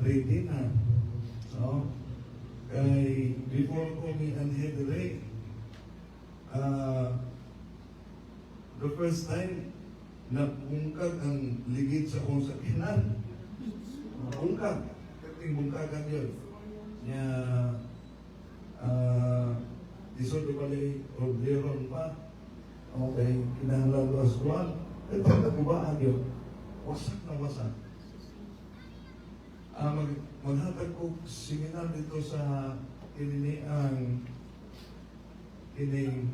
Ready na. No? Kay before ko mi-anhi diri, the first time nabungkag ang ligid sa akong sakyanan. Bungkag. Kating bungkagan yun. Nya, lisod bali obleron pa. Okay, kinahanglan ko aswan. Ito, nagubaan yun. Wasak na wasak. Maghatag ko seminar dito sa kinini ang kining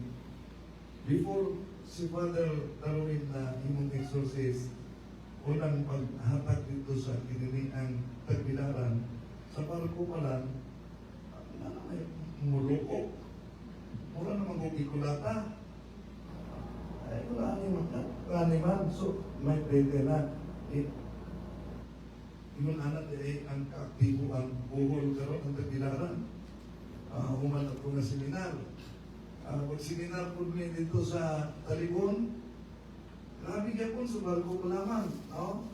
before si Father Darwin na imong exorcist, unang paghatag dito sa kinini ang Tagbilaran sa barko pa lang na may mulukok, mura naman kong ikulata ay wala ani man, ani man. So may prete na eh, ingon ana di ang kaaktibo ang buhol karon ang Tagbilaran. Human ako nga seminar, pag seminar po mi dito sa Talibon, grabe gyapon sa barko pa lamang, no?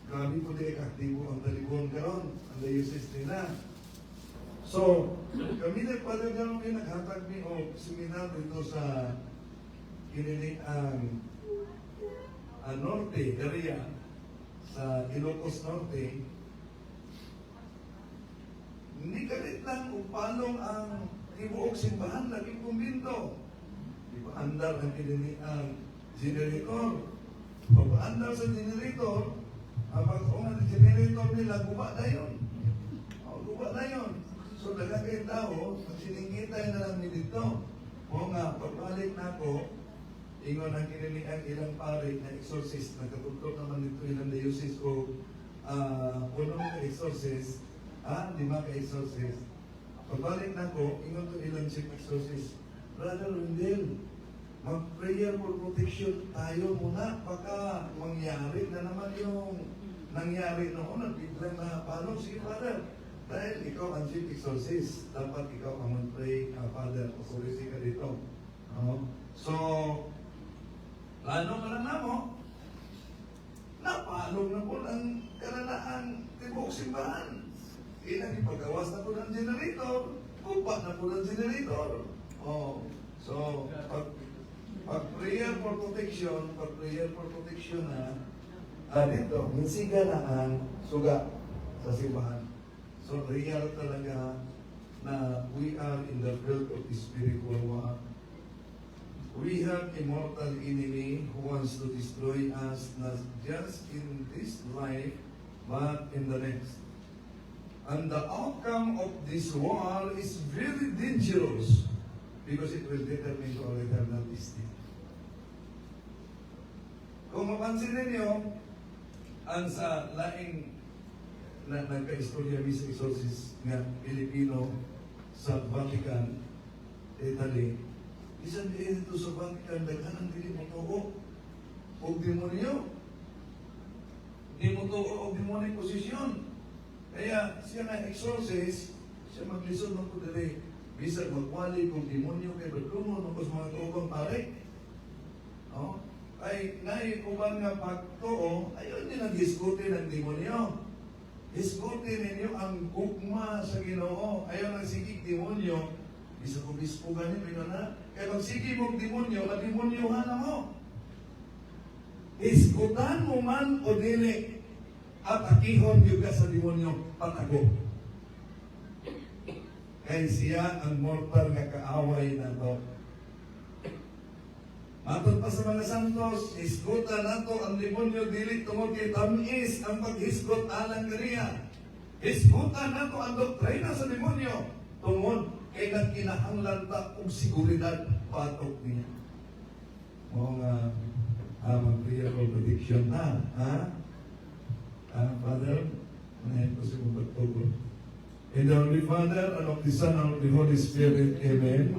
Grabe po di aktibo ang Talibon karon, ang diocese nila. So, kami ni Father Darwin naghatag mi og seminar dito sa kinini ang Norte area sa Ilocos Norte. Ni kalit lang og palong ang tibuok simbahan, laging kumbinto. Di ba andar ang kinini ang generator? Pag-andar sa generator, ang pag generator nila, guba na yun. Oh, guba na yun. So, daga kay tao, magsiningitay na lang ni dito. O nga, pagbalik na ako, ingon ang kinini ang ilang pare na exorcist, nagkatugtog naman dito ilang diocese o unong ka exorcist, lima ka exorcist. Pagbalik na ako, ingon to ilang chief exorcist, "Brother Wendell, mag-prayer for protection tayo muna. Baka mangyari na naman yung nangyari noon at biglang na paano." "Sige, Father. Dahil ikaw ang chief exorcist, dapat ikaw ang mag-pray, Father. Authority ka dito." No? So, plano ka lang namo, napalong na po ang karanaan tibuok simbahan. Ilang ipagawas na po ng generator, kupa na po ng generator. Oh, so, pag prayer for protection, pag prayer for protection na, dito, minsiga na ang suga sa simbahan. So, real talaga na we are in the field of spiritual war. We have a mortal enemy who wants to destroy us not just in this life, but in the next. And the outcome of this war is very dangerous because it will determine our eternal destiny. Kung mapansin ninyo, ang sa laing na nagka-istorya mi sa exorcist nga Pilipino sa Vatican, Italy, bisan di dito sa Vatican, daghan ang dili mo tuo og demonyo. Di mo tuo og demonic possession. Kaya siya nga exorcist, siya maglisod ng ko diri. Bisag magwali kung demonyo kay badlungon ako sa mga kaubang pare. No? Ay, nay uban nga pagtuo, ayun din ang hisguti ng demonyo. Hisguti ninyo ang gugma sa Ginoo. Ayaw nang sigig demonyo. Bisa ko bispo gani, may na. Kaya magsige mong demonyo, mademonyohan na mo. Hisgutan mo man o dili, at akihon yung ka sa demonyo, patago. Kay siya ang mortal nga kaaway nato. Matod pa sa mga santos, hisgutan nato ang demonyo dili tungod kay tamis ang paghisgot alang kaniya. Hisgutan nato ang doktrina sa demonyo tungod kay nagkinahanglan ta og seguridad batok niya. Mao nga mag-prayer for protection na, ha? Father, manahin ko sa imong pagtugon. In the Holy Father, and of the Son, and of the Holy Spirit, Amen.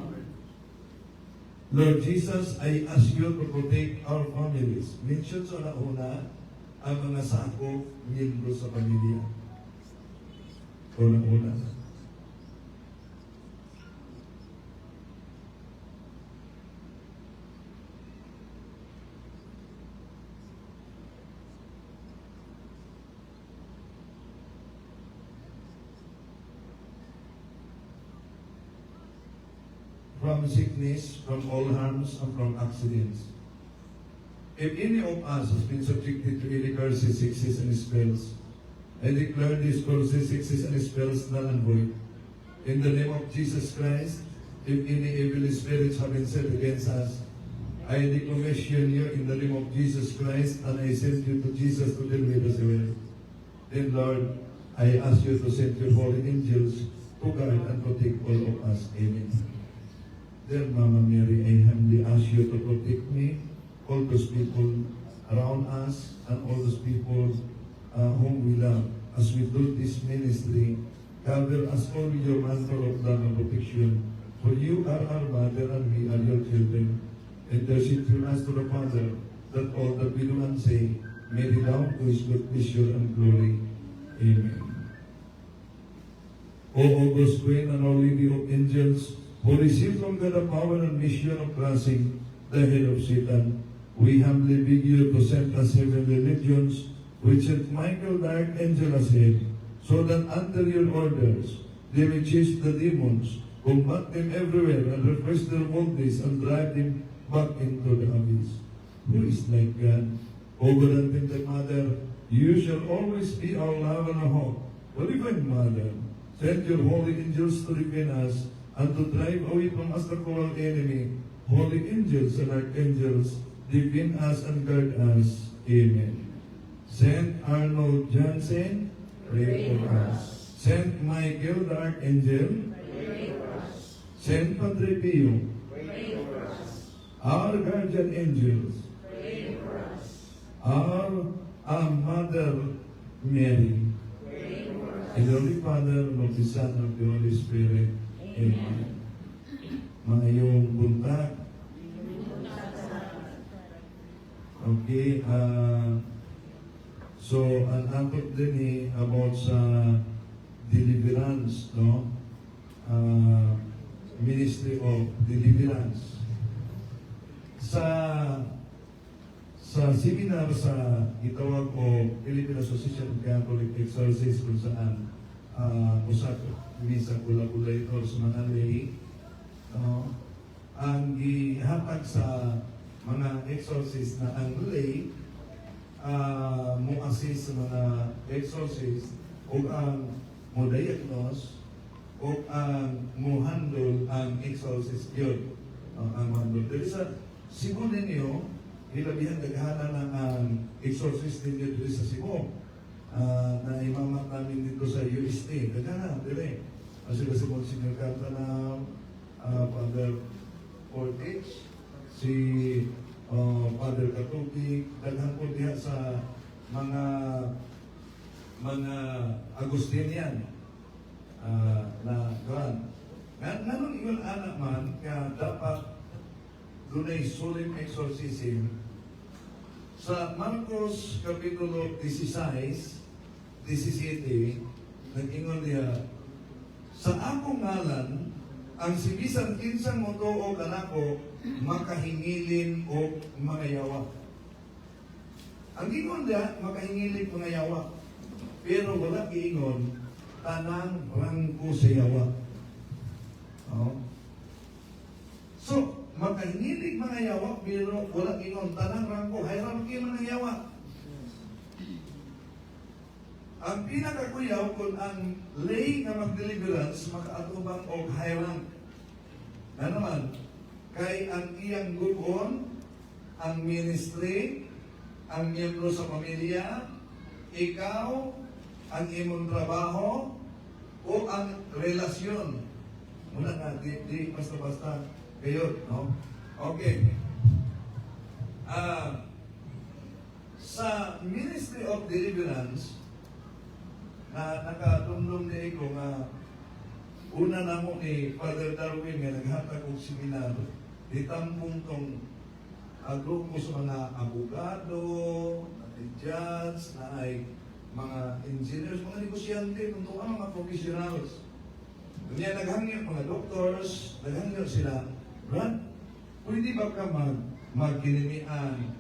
Lord Jesus, I ask you to protect our families. Mention sa una ang mga sako, miyembro sa pamilya. Unang-una. from sickness, from all harms, and from accidents. If any of us has been subjected to any curses, hexes, and spells, I declare these curses, hexes, and spells null and void. In the name of Jesus Christ, if any evil spirits have been set against us, I decommission you in the name of Jesus Christ, and I send you to Jesus to deal with us well. Then, Lord, I ask you to send your holy angels to guide and protect all of us. Amen. Dear Mama Mary, I humbly ask you to protect me, all those people around us, and all those people whom we love. As we do this ministry, cover us all with your mantle of love and protection. For you are our mother and we are your children. Intercede through us to the Father, that all that we do and say may redound to His good pleasure and glory. Amen. O august Queen and Our Lady of Angels, who received from God the power and mission of crushing the head of Satan, we humbly beg you to send us heavenly legions, with Saint Michael the Archangel as head, so that under your orders they may chase the demons, combat them everywhere, and refresh their boldness and drive them back into the abyss. Who is like God? O God untainted Mother, you shall always be our love and our hope. O Divine Mother, send your holy angels to defend us and to drive away from us the cruel enemy. Holy angels and archangels, defend us and guard us. Amen. Saint Arnold Janssen, pray for us. Saint Michael the Archangel, Pray for us. Saint Padre Pio, Pray for us. Our guardian angels, Pray for us. Our Mother Mary, Pray for us. In the Holy Father, and of the Son, and of the Holy Spirit. Amen. Maayong buntag. Okay, so ang ato din eh, about sa deliverance, no? Ministry of Deliverance. Sa seminar sa gitawag o Philippine Association of Catholic Exorcists, kung saan usa mi sa collaborator sa mga lay, no, ang gihatag sa mga exorcist na ang lay mo assist sa mga exorcist o ang mo diagnose o ang mo handle ang exorcist yun, ang handle diri sa Cebu ninyo. Hilabihan daghana na ang exorcist ninyo diri sa Cebu na imamat namin dito sa UST. Daghana diri sila si Monsignor Cantana, Father Ortiz, si Father Katubig, daghan po diha sa mga Agustinian na kuan. Nganong ingon ana man nga dapat dunay solemn exorcism? Sa Marcos Kapitulo 16, 17, nag-ingon diha, "Sa akong ngalan, ang si bisan kinsang motuo kanako makahingilin og mga yawa." Ang ingon diha, makahingilin mga yawa. Pero wala giingon tanang rangko sa yawa. Oh. So, makahingilig mga yawa, pero wala ingon tanang rangko, hierarchy man ang yawa. Ang pinakakuyaw kung ang lay nga mag-deliverance makaatubang og high rank. Na naman, kay ang iyang gubon, ang ministry, ang miyembro sa pamilya, ikaw, ang imong trabaho, o ang relasyon. Muna nga, di basta-basta kayo, no? Okay. Sa Ministry of Deliverance, na nakadumdum ni ko nga una namo ni Father Darwin nga naghatag og seminar, ditambong tong ang grupo sa mga abogado, na judge, na ay mga engineers, mga negosyante, kung ano, mga professionals. Kanya naghangyo mga doctors, naghangyo sila, "Brad, pwede ba ka magkinimian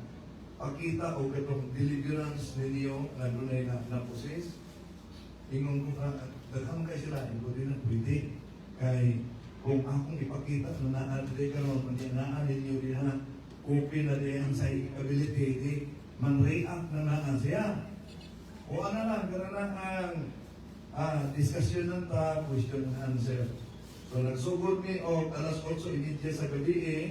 pakita o katong deliverance ninyo nga dunay na process?" Ingon ko ka, daghan kay sila, ingon din na pwede. Kay Kung akong ipakita na naa diri karon, kundi naa ninyo diha, open na diha ang psychic ability, di man-react na naa siya. O ano lang, gano'n lang ang discussion ng ta, question and answer. So nagsugod mi og alas 8:30 sa gabi eh,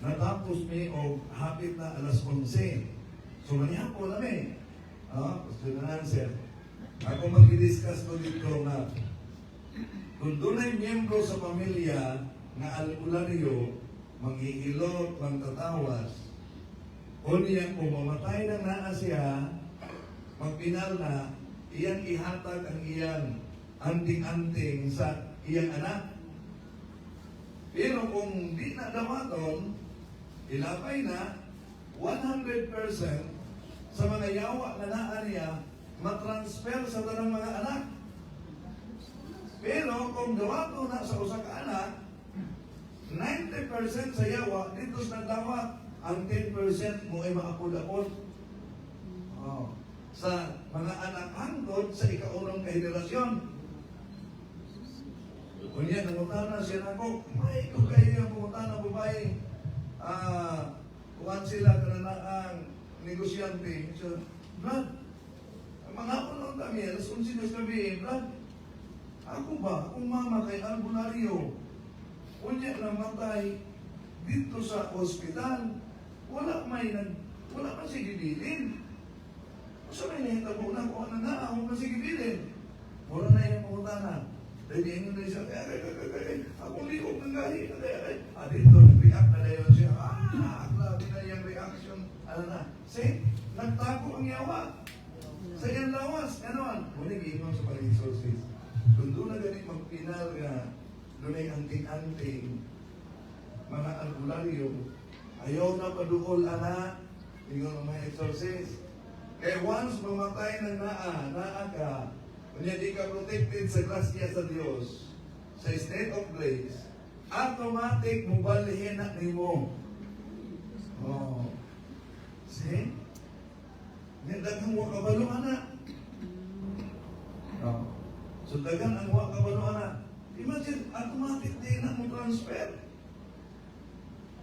natapos mi og hapit na alas 11. So manihapon na mi. Question and answer. Ako mag-discuss ko dito nga kung dunay miyembro sa pamilya nga albularyo, manghihilot, mangtatawas, unya kung mamatay na naa siya, magpinal na, iyang ihatag ang iyang anting-anting sa iyang anak. Pero kung di na dawaton, ilapay na, 100% sa mga yawa na naa niya, matransfer sa tanang mga anak. Pero kung dawato na sa usa ka anak, 90% sa yawa dito sa dawat, ang 10% mo ay maapod-apod. Oh. Sa mga anak hangtod sa ikaunong kahenerasyon. Unya, nangutana siya nako, may ko kayo yung pangutana, babae. Kuhan sila kanana ang negosyante. So, "Brad, mga unong kami, alas 11 na sa gabi, Brad, ako ba, akong mama kay albularyo, unya namatay dito sa ospital, wala man siya gibilin. Sa may nahitabo na kung ano na, ako man siya gibilin." Wala na yung pangutana. Dahil ingon na siya, "Ay, ay, ay, ay, ay, akong liog ng gahi, ay, ay, ay." Dito, nag-react na dayon siya. Grabe na yung reaction. Ano na? See, nagtago ang yawa sa iyang lawas. Ano? Muna giingon sa pag-exorcist. Kung doon na gani magpinal nga, dunay anting-anting, mga albularyo, ayaw na paduol ana, ingon ang mga exorcist. Kaya once mamatay ng naa, naa ka, kunya di ka protected sa grasya sa Dios, sa state of grace, automatic mubalhin na nimo. Oh. See? Nga daghang wa kabalo ana. Oh. So daghan ang wa kabalo ana. Imagine, automatic din na mo transfer.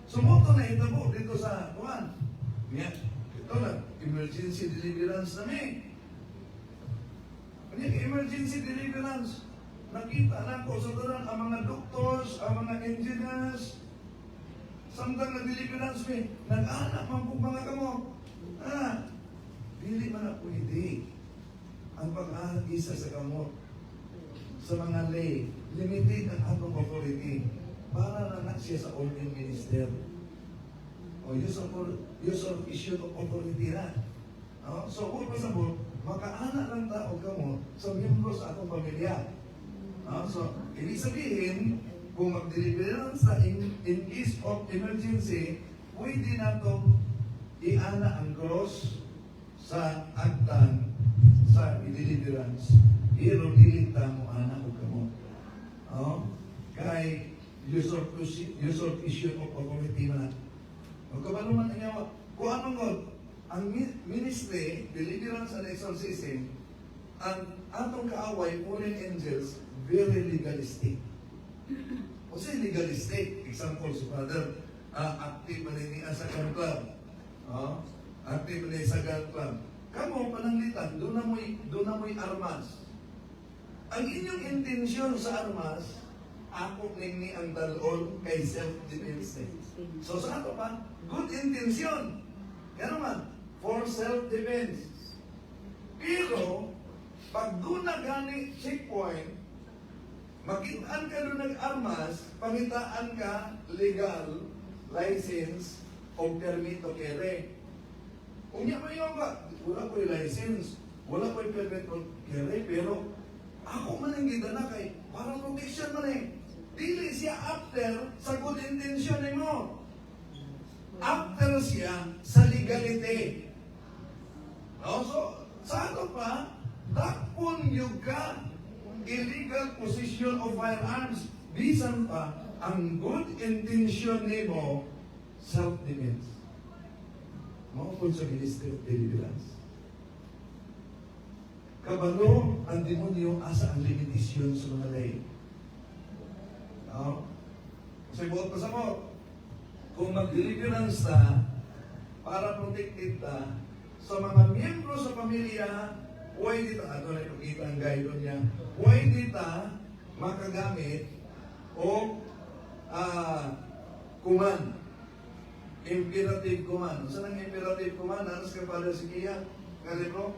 So mo to na itabo dito sa kuan. Nga, ito na, emergency deliverance na mi. Kanya emergency deliverance. Nakita na ko sa tanan ang mga doctors, ang mga engineers, samtang na deliverance mi, nag-anak man po mga kamot. Dili man na pwede ang pag-aagisa sa kamot sa mga lay, limited ang atong authority para na na siya sa organ minister. O use of issue of authority na. No? So kung pasabot, makaana lang tao kamo sa miyembro sa atong pamilya. No? So, ibig sabihin, kung mag-deliverance sa in case of emergency, pwede na itong iana ang cross sa agtan sa deliverance. Pero dili ta mo ana og kamot. Oh, kay use of issue of authority man. O kabalo man ang yawa. Kung anong God, ang ministry, deliverance and exorcism, ang atong kaaway, fallen angels, very legalistic. O say legalistic, example si Father, active man niya sa gun club. Oh, active man niya sa gun club. Kamo pananglitan, doon na mo'y armas. Ang inyong intensyon sa armas, ako ningi ang dalon kay self-defense. So sa ato pa, good intention. Yan naman, for self-defense. Pero, pag doon na gani checkpoint, makitaan ka doon nag-armas, pangitaan ka legal license o permit to carry. Unya man yun ba? Wala ko'y license, wala ko'y permit to carry, pero ako man ang gidana kay para protection man eh. Dili siya after sa good intention nimo. After siya sa legality. No? So, sa ato pa, dakpon yung ka illegal possession of firearms. Bisan pa, ang good intention nimo, self-defense. Mao po sa Ministry of Deliverance. Kabalo ang demonyo asa ang limitasyon sa mga lay. No? No? Kasi buot pasabot. Kung mag-deliverance ta, para protected ta, sa mga miyembro sa pamilya, pwede ta, ato na ipakita ang guide niya, pwede ta makagamit o command. Imperative command. Saan ang imperative command? Aras ka para si Kia? Nga libro?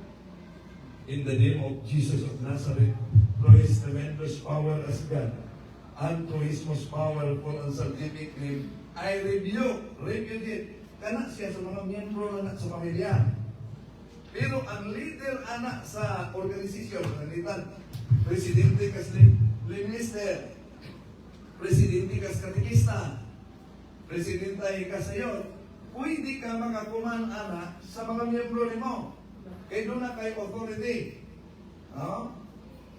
In the name of Jesus of Nazareth, through his tremendous power as God, and through his most powerful and salvific name, I rebuke, rebuke it. Kana siya sa mga miyembro na sa pamilya. Pero ang leader ana sa organisasyon, nanitan, presidente kas minister, presidente kas katekista, presidente ka sayo, pwede ka maka-command ana sa mga miyembro nimo. Kay duna kay authority. No?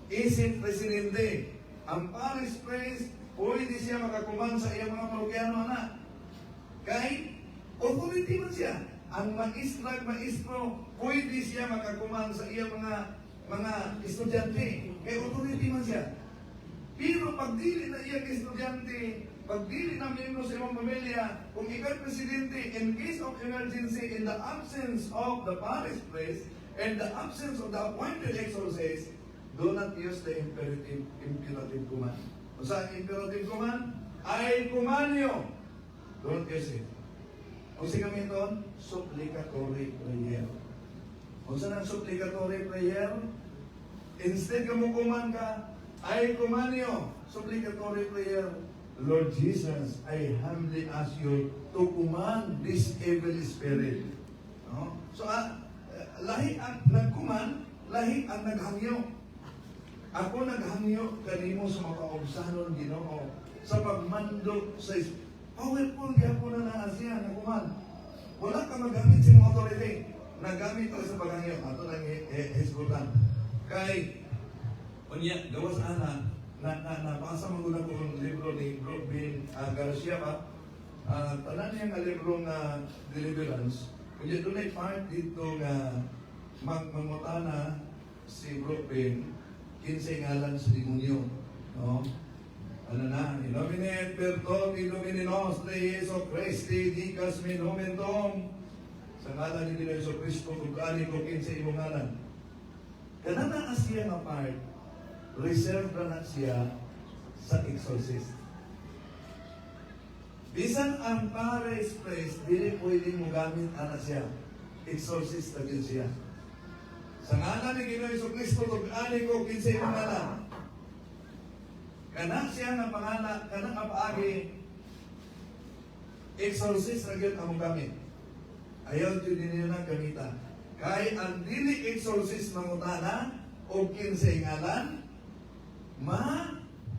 Isip presidente, ang parish priest, pwede siya maka-command sa iyang mga parokyano ana. Kay authority man siya. Ang maestra, maestro, pwede siya maka-command sa iyang mga estudyante. Kay authority man siya. Pero pag dili na iyang estudyante, pag dili na miyembro sa imong pamilya, kung ikaw presidente, in case of emergency, in the absence of the parish priest, and the absence of the appointed exorcist, do not use the imperative command. Kung saan imperative command? I command you. Don't use it. Kung si gamiton, supplicatory prayer. Kung saan ang supplicatory prayer? Instead ka mo command ka, I command you, supplicatory prayer. Lord Jesus, I humbly ask you to command this evil spirit. No? So, lahi ang nag-command, lahi ang naghangyo. Ako naghangyo kanimo sa makaugsanon, Ginoo, sa pagmando sa powerful gyapon na naa siya nga command. Wala ka magamit sa imong authority. Nagamit ka sa paghangyo. Ato lang hisgutan. Kay unya gawas ana na na nabasa mo gud ko ang libro ni Robin Garcia ba, tanan niya nga libro nga deliverance. Unya dunay part dito nga mangutana si Robin kinsay ngalan sa demonyo, no? Ano na, in nomine et per toti domini nostri Jesu Christi dicas me nomen tuum. Sa ngalan ni Ginoong Jesu Kristo, tug-ani ko kinsay imong ngalan. Kana na siya nga part, reserve na na siya sa exorcist. Bisan ang parish priest, dili pwede mo gamit ana siya. Exorcist na din siya. Sa ngalan ni Ginoong Jesu Kristo, tug-ani ko kinsay imong ngalan. Kana siya nga pangalan, kana nga paagi, exorcist na gyud ang gamit. Ayaw jud ninyo na gamita. Kay ang dili exorcist mangutana o kinsay ngalan, ma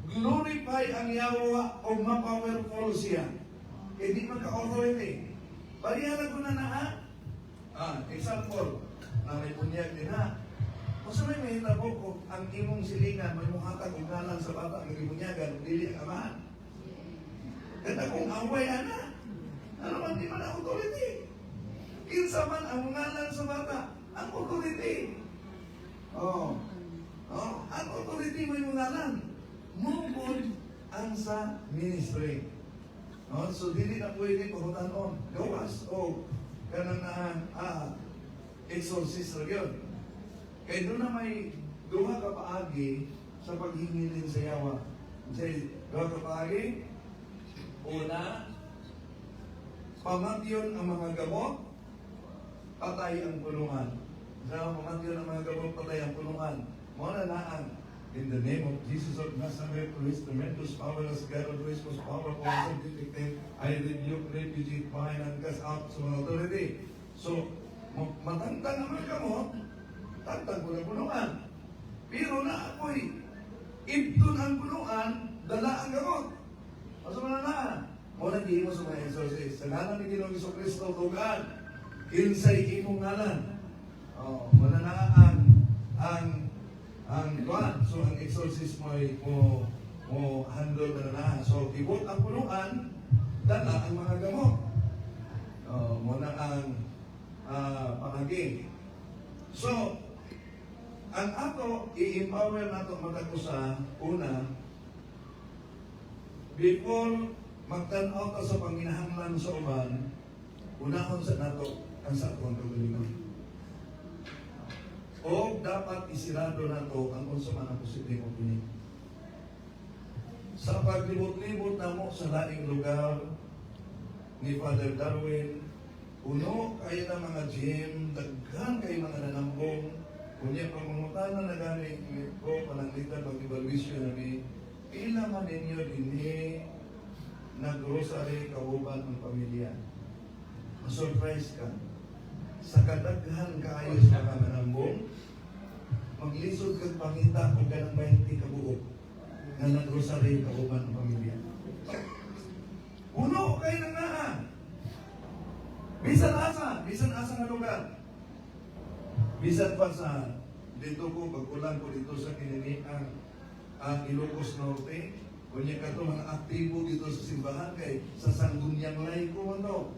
glorify ang yawa o ma-powerful siya. Kay di man ka-authority. Pareha lang ko na na ha? Example, na may bunyag din ha. Kung sa may mahitabo kung ang imong silingan may muhatag og ngalan sa bata ang gibunyagan ug dili ang amahan. Kada kung away ana, ano man di man ang authority. Kinsa man ang ngalan sa bata, ang authority. Oh, ang authority mo yung ngalan. Mungkod ang sa ministry. Oh, so dili na pwede pangutanon. Gawas o kanang exorcist ra gyud. Kay duna may duha ka paagi sa paghingilin sa yawa. Unsay duha ka paagi? Una, pamatyon ang mga gamot, patay ang punuan. Sa pamatyon ang mga gamot, patay ang punuan. Mao na ang in the name of Jesus of Nazareth, who is tremendous power as God, who is most powerful and salvific name, I rebuke, refugee, bind, and cast out sa mga authority. So, matangtang ang mga gamot, tangtang ko ng punuan. Pero na ako'y ibton ang punuan, dala ang gamot. Asa man na? Mao na mo sa mga exorcist. Sa ngalan ni Ginoong Hesus Kristo, tugaan. Kinsay imong ngalan. Oh, wala na ang kuan. So ang exorcist mo ay mo handle na na. So ibot ang punuan, dala ang mga gamot. Oh, mo na ang pamagi. So, ang ato i-empower nato matag usa. Una, Before magtan-aw ta sa panginahanglan sa uban, unahon sa nato ang sa atong kaugalingon. O dapat isirado nato ang unsa man ang posibleng opening. Sa paglibot-libot namo sa laing lugar ni Father Darwin, puno kayo ng mga gym, daghan kayo mga nanambong. Kunya pangungutana na gani ko pananglitan pag-evaluation nami, pila man ninyo dinhi nag-rosary kauban ang pamilya? Ma-surprise ka. Sa kadaghan kaayo sa mga manambong, maglisod kag pangita og kanang 20 ka buok nga nag-rosary kauban ang pamilya. Puno kayo nang naa. Bisan asa nga lugar. Bisan pa sa dito ko, pag-ulan ko dito sa kinini ang Ilocos Norte, kunya kato mga aktibo dito sa simbahan kay sa Sangguniang Laiko man to.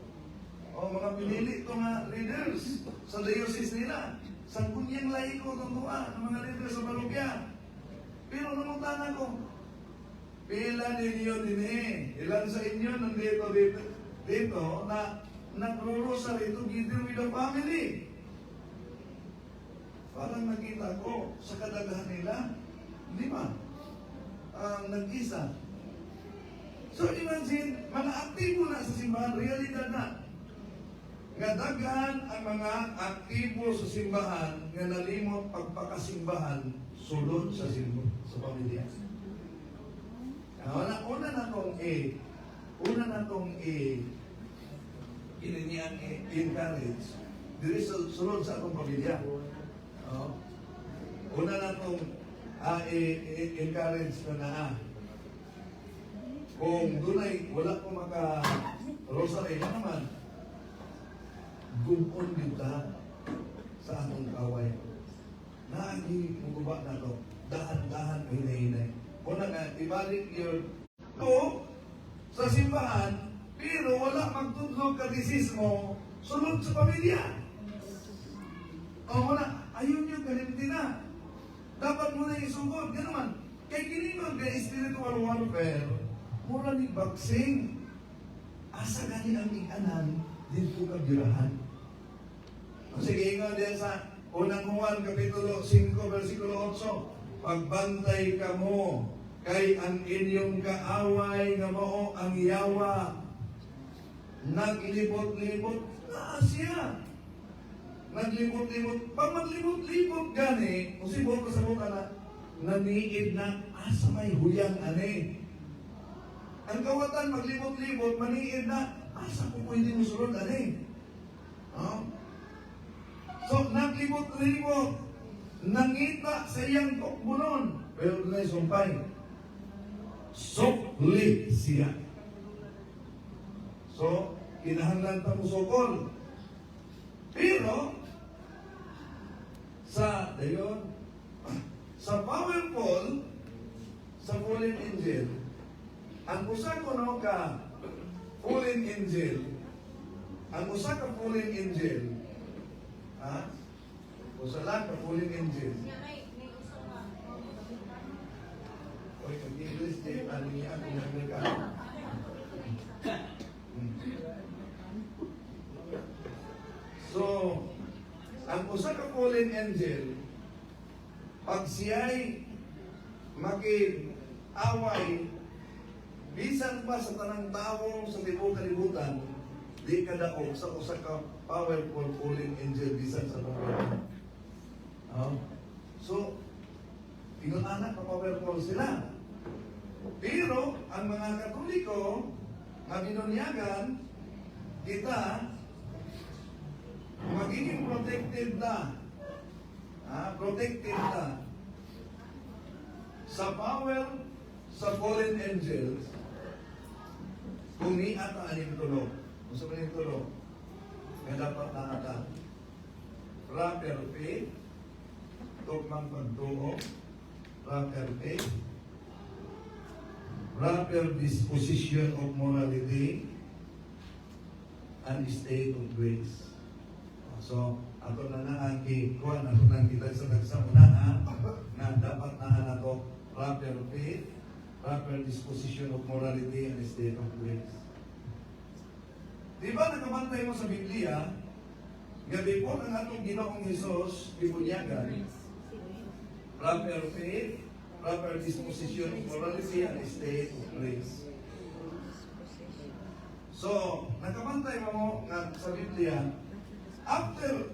O mga pinili to nga leaders sa diocese nila. Sangguniang Laiko itong tuwa ng mga leaders sa parokya. Pero nangutana ko, pila ninyo din eh? Ilan sa inyo nandito dito na nagro-rosary together with the family? Parang nakita ko sa kadaghan nila, 5 ang nag-isa. So imagine, mga aktibo na sa simbahan, realidad na. Nga daghan ang mga aktibo sa simbahan nga nalimot pagpakasimbahan sulod sa simbo, sa pamilya. Ah, una na tong kininian encourage diri sa sulod sa atong pamilya. Oh. Una na tong encourage na naa. Kung dunay wala ko maka rosary na naman, gub-on gyud ta sa atong kaway. Naagi muguba na to. Dahan-dahan, hinay-hinay. Una nga, ibalik your to sa simbahan, pero wala magtudlog katisismo sulod sa pamilya. O wala, ayun yung kalimti na. Dapat mo na isugod. Gano'n man. Kay kini man kay spiritual warfare, mura ni boxing. Asa gani ang ing-anan, dito ka girahan. O sige, ingon din sa Unang Juan, Kapitulo 5, versikulo 8. "Pagbantay kamo, kay ang inyong kaaway nga mao ang yawa, naglibot-libot na siya." Naglibot-libot. Pag maglibot-libot gani, kung sibot ko sa buka na, naniid na, asa may huyang ani. Ang kawatan, maglibot-libot, maniid na, asa ko pwede mo sulod ani. Oh? So, naglibot-libot, nangita sa iyang tukbunon, pero dunay sumpay. Sukli siya. So, kinahanglan ta mo sukol. Pero, sa, dayon, sa powerful, sa fallen angel, ang usa ko no ka fallen angel, ang usa ka fallen angel, ha? Usa lang ka fallen angel. Oy, mag-English di, ano niya, kung Amerikano. So, ang usa ka fallen angel, pag siya'y makig-away, bisan pa sa tanang tawo sa tibuok kalibutan, di ka daog sa usa ka powerful fallen angel bisan sa power. Oh. So, ingon anak ka powerful sila. Pero ang mga Katoliko nga binunyagan, kita magiging protected na. Ah, protected na sa power sa fallen angels kung niata aning tulo. Kung sa aning tulo, nga dapat naa ta. Proper faith, tugmang pagtuo, proper faith, proper disposition of morality, and state of grace. So, ato na na ang kuan, ato na kita sa tagsa una nga dapat na nato proper faith, proper disposition of morality and state of grace. Di ba nakabantay mo sa Biblia, nga before ang atong Ginoong Hesus gibunyagan, proper faith, proper disposition of morality, and state of grace. So, nakabantay mo nga sa Biblia, after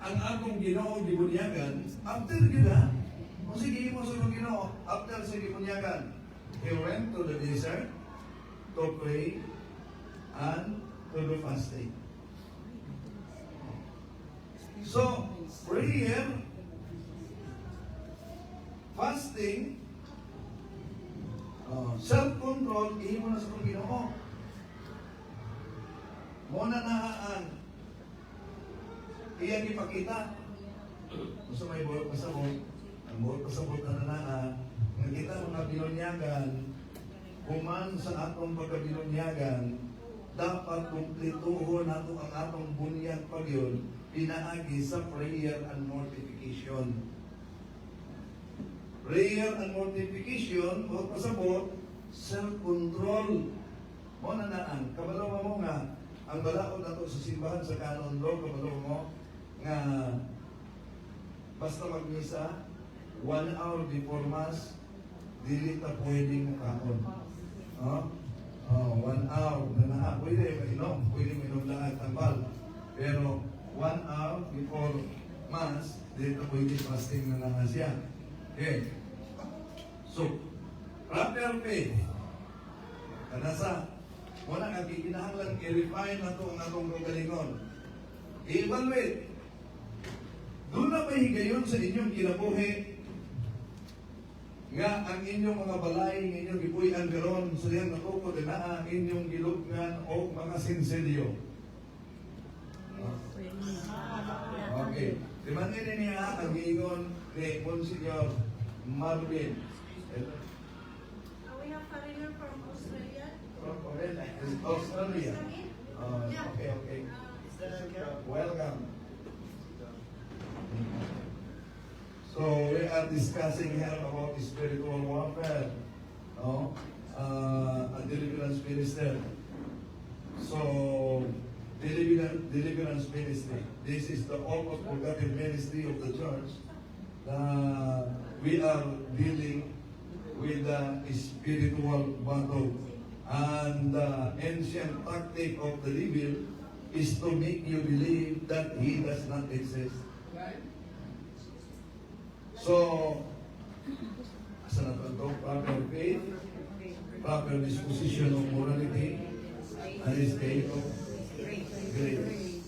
ang atong Ginoo gibunyagan, after gyud ha, kung sige mo sa atong Ginoo, after sa gibunyagan, he went to the desert to pray and to do fasting. So, prayer, fasting, self-control, ihimo na sa atong Ginoo. Mao na na ang iyang ipakita. Gusto may buot pasabot, ang buot pasabot na na nga kita mga binunyagan, human sa atong pagkabinunyagan, dapat kumpletuhon nato ang atong bunyag pagyon pinaagi sa prayer and mortification. Prayer and mortification, buot pasabot, self-control. Mao na na ang, kabalo mo nga, ang balaod nato sa simbahan sa canon law, kabalo mo nga basta magmisa, 1 hour before Mass, dili ta pwede mokaon. Oh? Oh, 1 hour na naa. Pwede mainom, pwede mainom lahat tambal. Pero 1 hour before Mass, dili ta pwede, fasting na naa siya. Okay. So, proper faith. Kanasa, wala nga gikinahanglan i-refine na to ang atong kaugalingon. I-evaluate. Duna ba higayon sa inyong kinabuhi nga ang inyong mga balay, nga inyong gipuy-an karon sa dihang natukod na ang inyong gilubngan o mga sinsilyo? Okay. Di man ini niya ang giingon ni Monsignor Marvin. We have foreigner from Australia. From Australia. Come in. Okay. Welcome. So we are discussing here about spiritual warfare, no? A deliverance minister. So deliverance ministry. This is the almost forgotten ministry of the church. We are dealing with the spiritual battle. And the ancient tactic of the devil is to make you believe that he does not exist. So, asa na to? Proper faith, proper disposition of morality, and state of grace.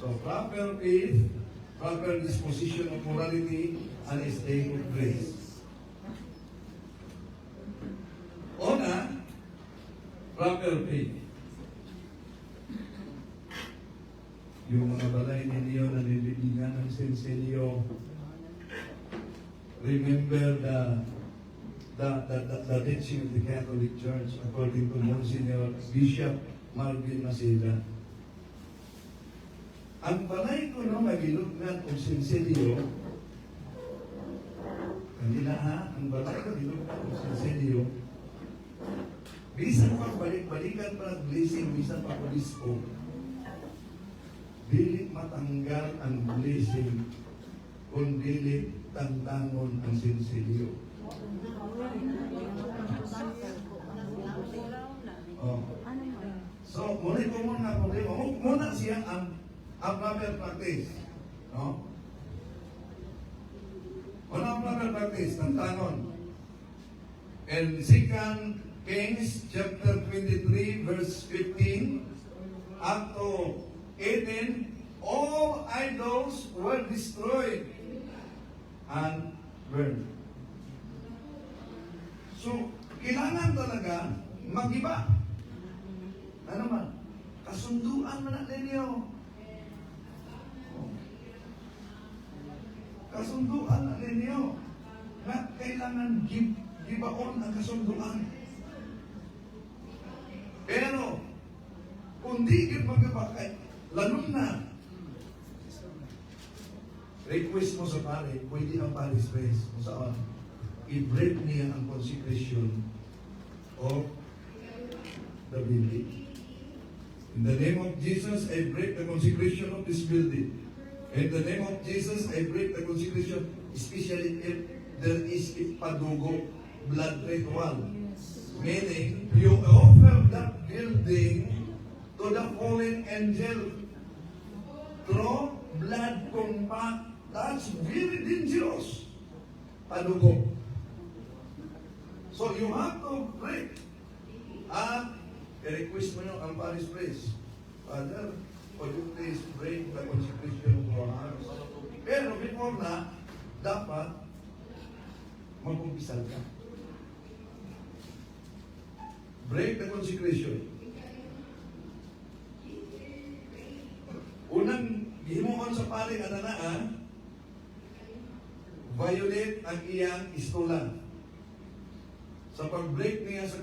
So, proper faith, proper disposition of morality, and state of grace. Una, proper faith. Yung mga balay ninyo na nilibingan ng sinsilyo, remember the teaching of the Catholic Church according to Monsignor Bishop Marvin Maceda. Ang balay ko no, magilubngan og sinsilyo, kanina ha, ang balay ko gilubngan og sinsilyo, bisan pa balik-balikan pa blessing, bisan pa obispo, dili matanggal ang blessing kung dili tangtangon ang sinsilyo. Oh. So, muna ko muna problema. Muna siya ang proper practice. No? Muna ang proper practice, tangtangon. And Second Kings chapter 23 verse 15 up to 18, all idols were destroyed and burned. So, kailangan talaga magiba. Ano man? Kasunduan man na ninyo. Oh. Kasunduan na ninyo. Na kailangan gibaon ang kasunduan. Pero, kung di gid magiba kay lalong na request mo sa pare, pwede ang parish priest. Kung saan? I-break niya ang consecration of the building. In the name of Jesus, I break the consecration of this building. In the name of Jesus, I break the consecration, especially if there is a padugo, blood ritual. Meaning, you offer that building to the fallen angel through blood compact. That's very dangerous. Padugo. So you have to break. At i-request mo yung ang parish priest. "Father, could you please break the consecration of our house?" Pero before na, dapat magkumpisal ka. Break the consecration. Unang gihimuon sa pari ananaan, violate ang iyang istola. Sa pag-break niya sa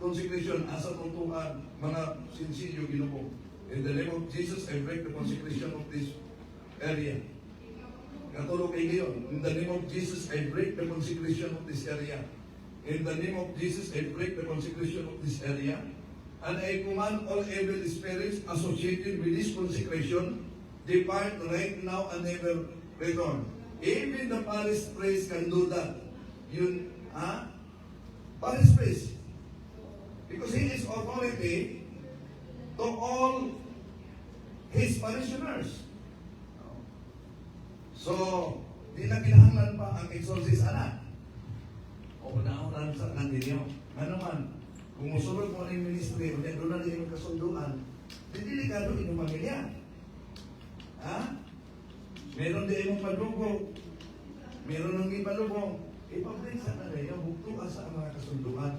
consecration, asa tuntukan mga sinsilyo Ginoo. "In the name of Jesus, I break the consecration of this area." Katulog kay gayon. "In the name of Jesus, I break the consecration of this area. In the name of Jesus, I break the consecration of this area. And I command all evil spirits associated with this consecration, depart right now and never return." Even the parish priest can do that. Yun, ha? Parish priest. Because he is authority to all his parishioners. So, di na kinahanglan pa ang exorcist ana. O unahan sa ninyo. Ano man, kung musulod mo ang ministry, unya doon na inyong kasunduan, di delikado inyong pamilya. Ha? Meron din imong padugo. Meron ng ipalubong. Ipabreak sa na ninyo, bugtuan sa mga kasunduan.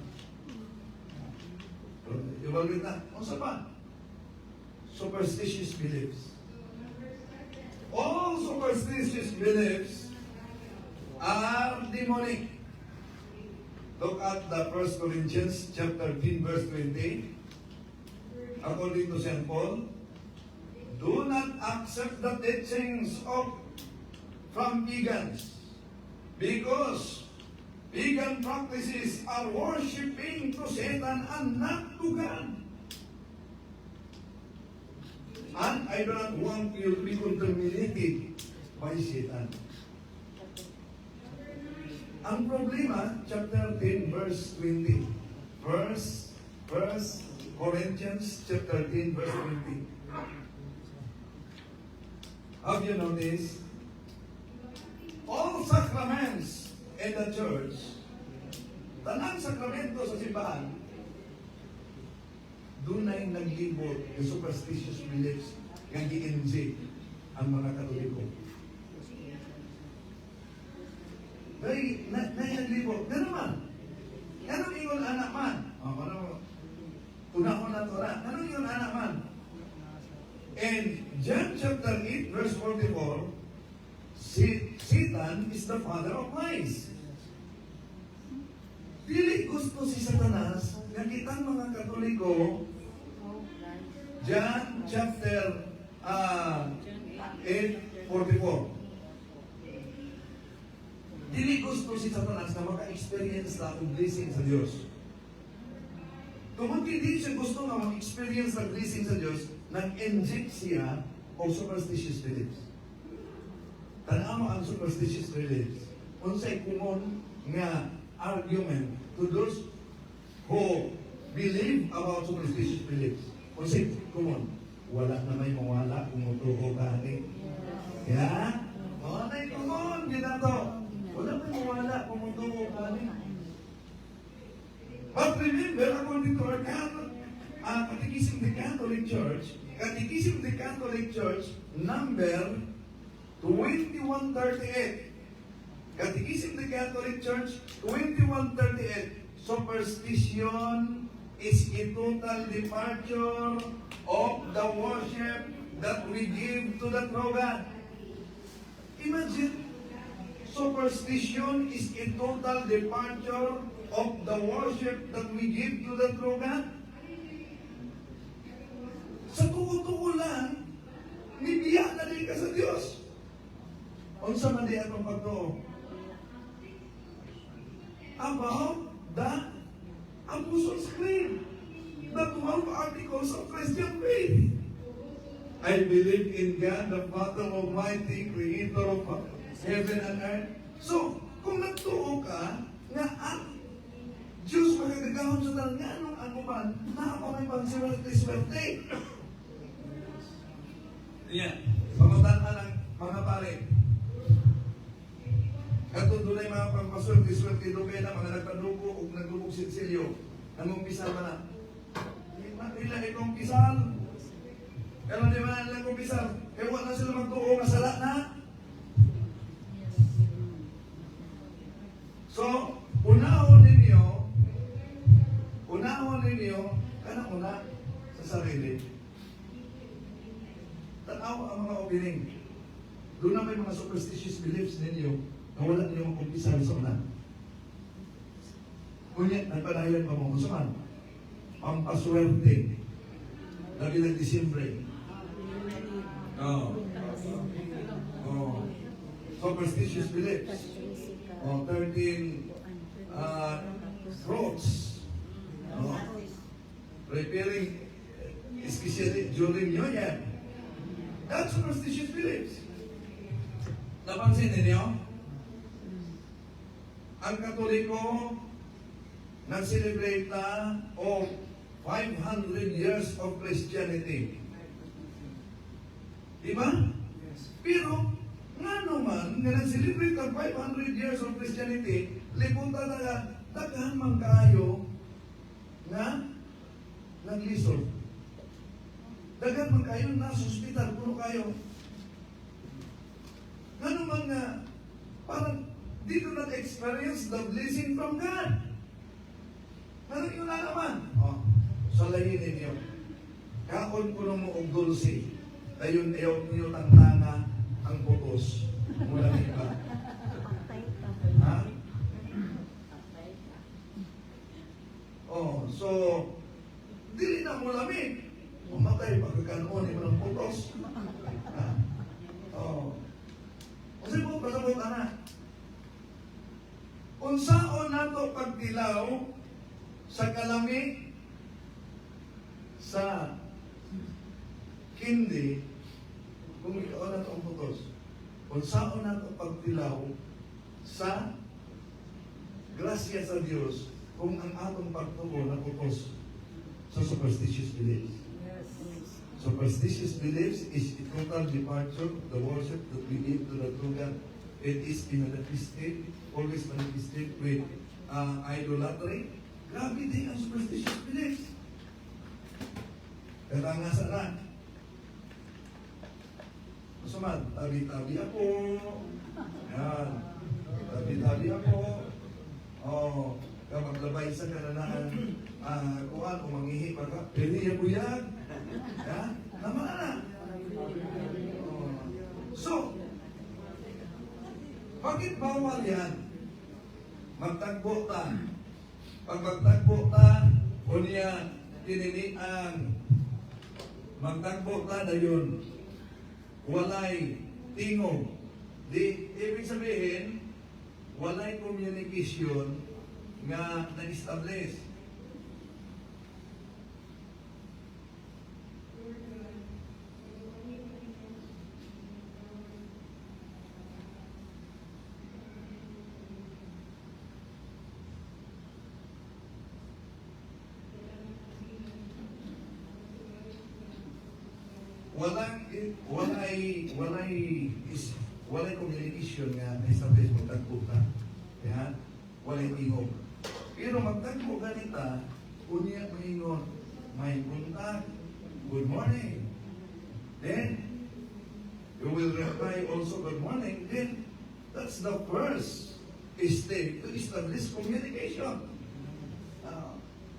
Evaluate na. Unsa pa? Superstitious beliefs. All superstitious beliefs are demonic. Look at the 1 Corinthians chapter 10 verse 20. According to St. Paul, "Do not accept the teachings of from pagans because pagan practices are worshiping to Satan and not to God. And I do not want you to be contaminated by Satan." Ang problema, chapter 10, verse 20. First Corinthians chapter 10, verse 20. Have you noticed? All sacraments in the church, tanang sakramento sa simbahan, dunay naglibot ng superstitious beliefs nga gi-inject ang mga Katoliko. Dahil na naglibot. Gano'n man. Ganun ingon anak man. O, ano, unahon na to na. Ganun ingon anak man. In John chapter 8, verse 44, si Satan is the father of lies. Dili gusto si Satanas nga kitang mga Katoliko. John chapter 8:44. Dili gusto si Satanas na maka-experience na ang blessing sa Diyos. Kung hindi siya gusto nga mag-experience ng blessing sa Diyos, nag-inject siya og superstitious beliefs. Tanaw ang superstitious beliefs. Unsay common nga argument to those who believe about superstitious beliefs? Unsay common? "Wala na may mawala kung mutuo ka ani." Yeah? Oh, na common ginato. "Wala may mawala kung mutuo ka ani." But remember, according to our Catholic, Catechism of the Catholic Church, Catechism of the Catholic Church, number 2138. Catechism of the Catholic Church, 2138. Superstition is a total departure of the worship that we give to the true God. Imagine, superstition is a total departure of the worship that we give to the true God. Sa tuo-tuo lang, nibiya na din ka sa Diyos. Unsa man di atong pagtuo? About the Apostles' Creed, the 12 articles of Christian faith. I believe in God, the Father Almighty, Creator of heaven and earth. So, kung nagtuo ka, nga ang Diyos makagagahom sa tanan, nga anong ano man, naa pa may pang-swerte-swerte. Yan. Pamatan ang mga pare. Katong dunay mga pampaswerte-swerte dugay na mga nagpadugo o naglubog sinsilyo. Nangumpisal ba na? Di ba nila ikumpisal? Pero di ba na nila kumpisal? Eh wala sila magtuo nga sala na. So, unahon ninyo, kanang una sa sarili. Tanaw ang mga opening. Doon na may mga superstitious beliefs ninyo na wala ninyo makumpisal sa una. Kunya, nagpadayon pa mo. Unsa man? Pampaswerte. Labi ng Disyembre. Oo. Oh. Superstitious beliefs. Oh, 13 fruits. No? Preparing, especially during New Year. That's superstitious beliefs. Napansin ninyo? Ang Katoliko, nag-celebrate na of 500 years of Christianity. Di ba? Pero, nga naman, nga nag-celebrate ang 500 years of Christianity, libutan na nga, daghan man kaayo nga naglisod. Daghan man kayo nasa ospital, puno kayo. Nga naman nga, parang they do not experience the blessing from God. Ano yun na naman? Oh, salayin ninyo. Kaon ko mo og dulce. Dayon ayaw niyo tangtanga ang putos. Mula iba. Ha? Oh, so dili na mo lamig. Mamatay pagkakaroon mo ng putos. Ha? Oh. Unsa mo pasabot ana? Unsaon nato pagtilaw sa kalami sa candy kung ikaw na ang putos? Unsaon nato pagtilaw sa grasya sa Dios kung ang atong pagtuo na putos sa superstitious beliefs? Superstitious beliefs is a total departure of the worship that we give to the true God. It is manifested, always manifested with idolatry. Grabe din ang superstitious beliefs. Kaya nga sa na. Masuman, tabi-tabi ako. Yan. Tabi-tabi ako. Oh, kapag labay sa kananaan, kuan o manghihi pa ka, pwede yan buyag. Ya? Tama na. Oh. So, bakit bawal yan? Magtagbo ta. Pag magtagbo ta, unya, tininian. Magtagbo ta dayon. Walay tingog. Di, ibig sabihin, walay communication nga na-establish. Walang walay walay is walay communication nga na-establish, magtagpo ka. Ya? Walay tingog. Pero magtagpo ganita, unya maingon, may contact. Good morning. Then you will reply also good morning. Then that's the first step to establish communication.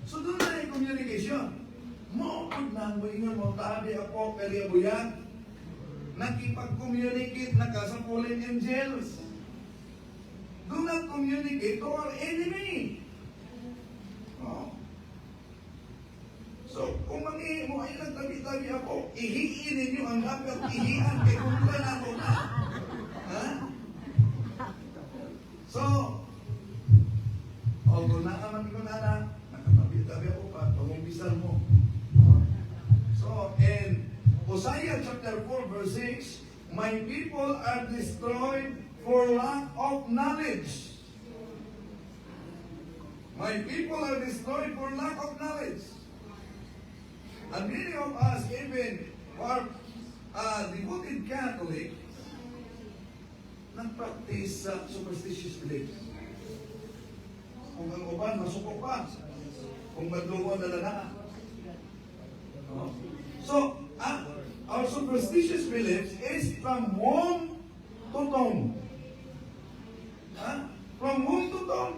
So doon na yung communication. Mo pag na moingon mo tabi ako pero buyag. Nakipag-communicate na ka sa fallen angels. Do not communicate to our enemy. Oh. So, kung mangihi mo ay nagtabi-tabi ako, ihiin ninyo ang dapat ihian kay kontra na ako na. Ha? So, O kung naa man ko nana, nakatabi-tabi ako pa, pangumpisal mo. Oh. So, in Hosea chapter 4 verse 6, "My people are destroyed for lack of knowledge." My people are destroyed for lack of knowledge. And many of us, even who are devoted Catholic, nag-practice sa superstitious beliefs. Kung ang uban, masuko pa. Kung madlugon na na. No? So, our superstitious beliefs is from womb to tomb. Ha? From womb to tomb.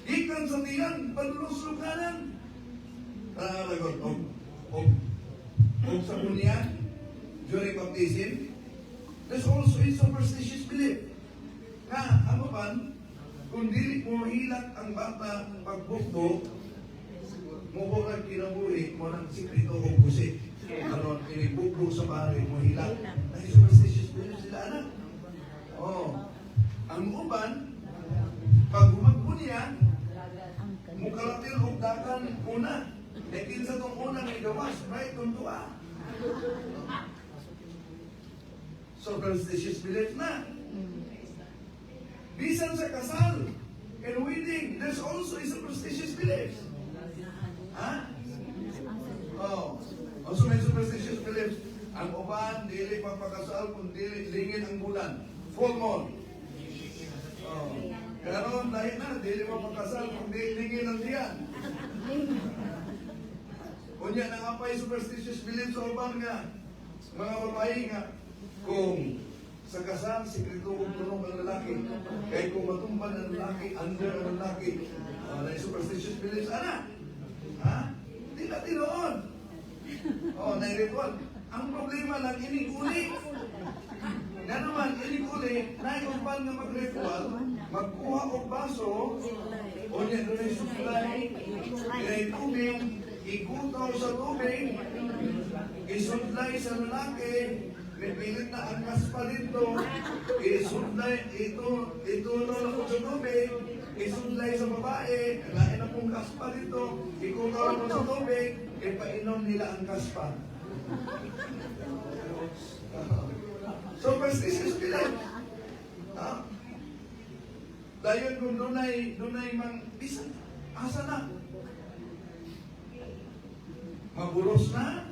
Gikan sa tiyan, padulong sa lugnanan. Talagot, og sa bunyag, during baptism, there's also a superstitious belief. Nga, ano man, kung dili mo hilak ang bata pagbukbo, mo ang kinabuhi mo ng sikreto o pusi. Aron, inibukbo sa pare mo hilak. Dahil superstitious belief sila, anak. Oh. Ang uban, pag humagbo niya, mukaratil og dakan una. Kay kinsa tong una nga gawas, right kung tuwa. Superstitious belief na. Bisan sa kasal and wedding, there's also a superstitious belief. Ha? Oh. Also may superstitious beliefs. Ang uban, dili pagpakasal kung dili lingin ang bulan. Full moon. Oh. Karon dahil na, dili mapakasal kung dili lingin ang diyan. Unya na nga superstitious belief sa uban nga mga babae nga kung sa kasal, sikreto kung tunog ang lalaki. Kaya kung matumban ang lalaki, under ang lalaki. Na superstitious beliefs, ana. Ha? Di na tinuod. Oh, na ritual. Ang problema lang, inig uli. Nga naman, inig uli, naiumpan nga mag-ritual, magkuha og baso, o niya doon supply, dunay tubig, igutaw sa tubig, isudlay sa lalaki, nipilit na ang kaspa dito, isudlay, ito, ito na po sa tubig, isudlay sa babae, lain na pong kaspa dito, igutaw na po sa tubig, ipainom nila ang kaspa. Superstitious belief. Ha? Dayon kung dunay mang, bisan, asa na? Maburos na?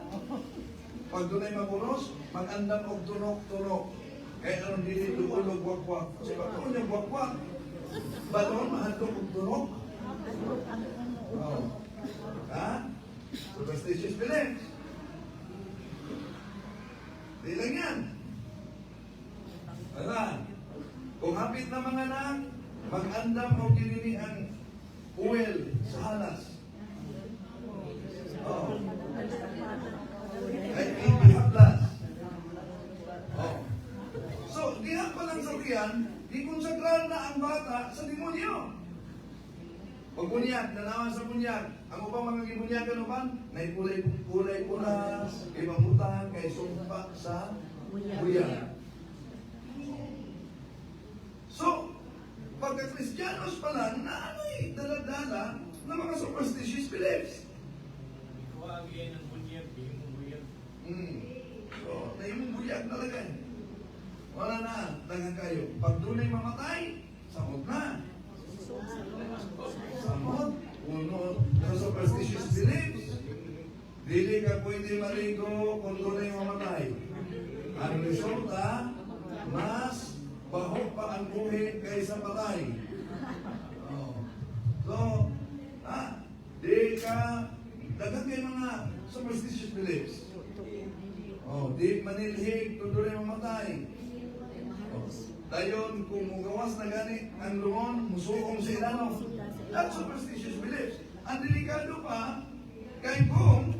Pag dunay maburos, mag-andam og tunok-tunok. Kaya aron dili duol og wakwak. Kasi pag duol yung wakwak, balon mahadlok og tunok. Oh. Ha? Superstitious beliefs. Di lang yan. Wala. Kung hapit na mga anak, mag-andam o kinini ang oil sa halas. Oh. Ay, ihaplas. Oh. So, diha pa lang sa tiyan, gikonsagrar na ang bata sa demonyo. Pag bunyag, nanawan sa bunyag, ang ubang mga gibunyagan uban, nay kulay kulay pula, ibang butang kay sumpa sa buyag. So, pagka Kristiyanos pa lang, na ano'y dala-dala ng mga superstitious beliefs. Ikuha ang iyan ng bunyag, di mo buyag. So, naimong buyag talaga eh. Wala na, daghan kayo. Pag dunay mamatay, samot na. Samot, uno, sa superstitious beliefs. Dili ka pwede maligo kung dunay mamatay. Ang resulta, mas baho pa ang buhi kaysa patay. Oh. So, di ka, daghan kay mga superstitious beliefs. Oh, di manilhig kung dunay mamatay. Oh. Dayon, kung mugawas na gani ang lungon, musuong sa ilano. That's superstitious beliefs. Ang delikado pa, kay kung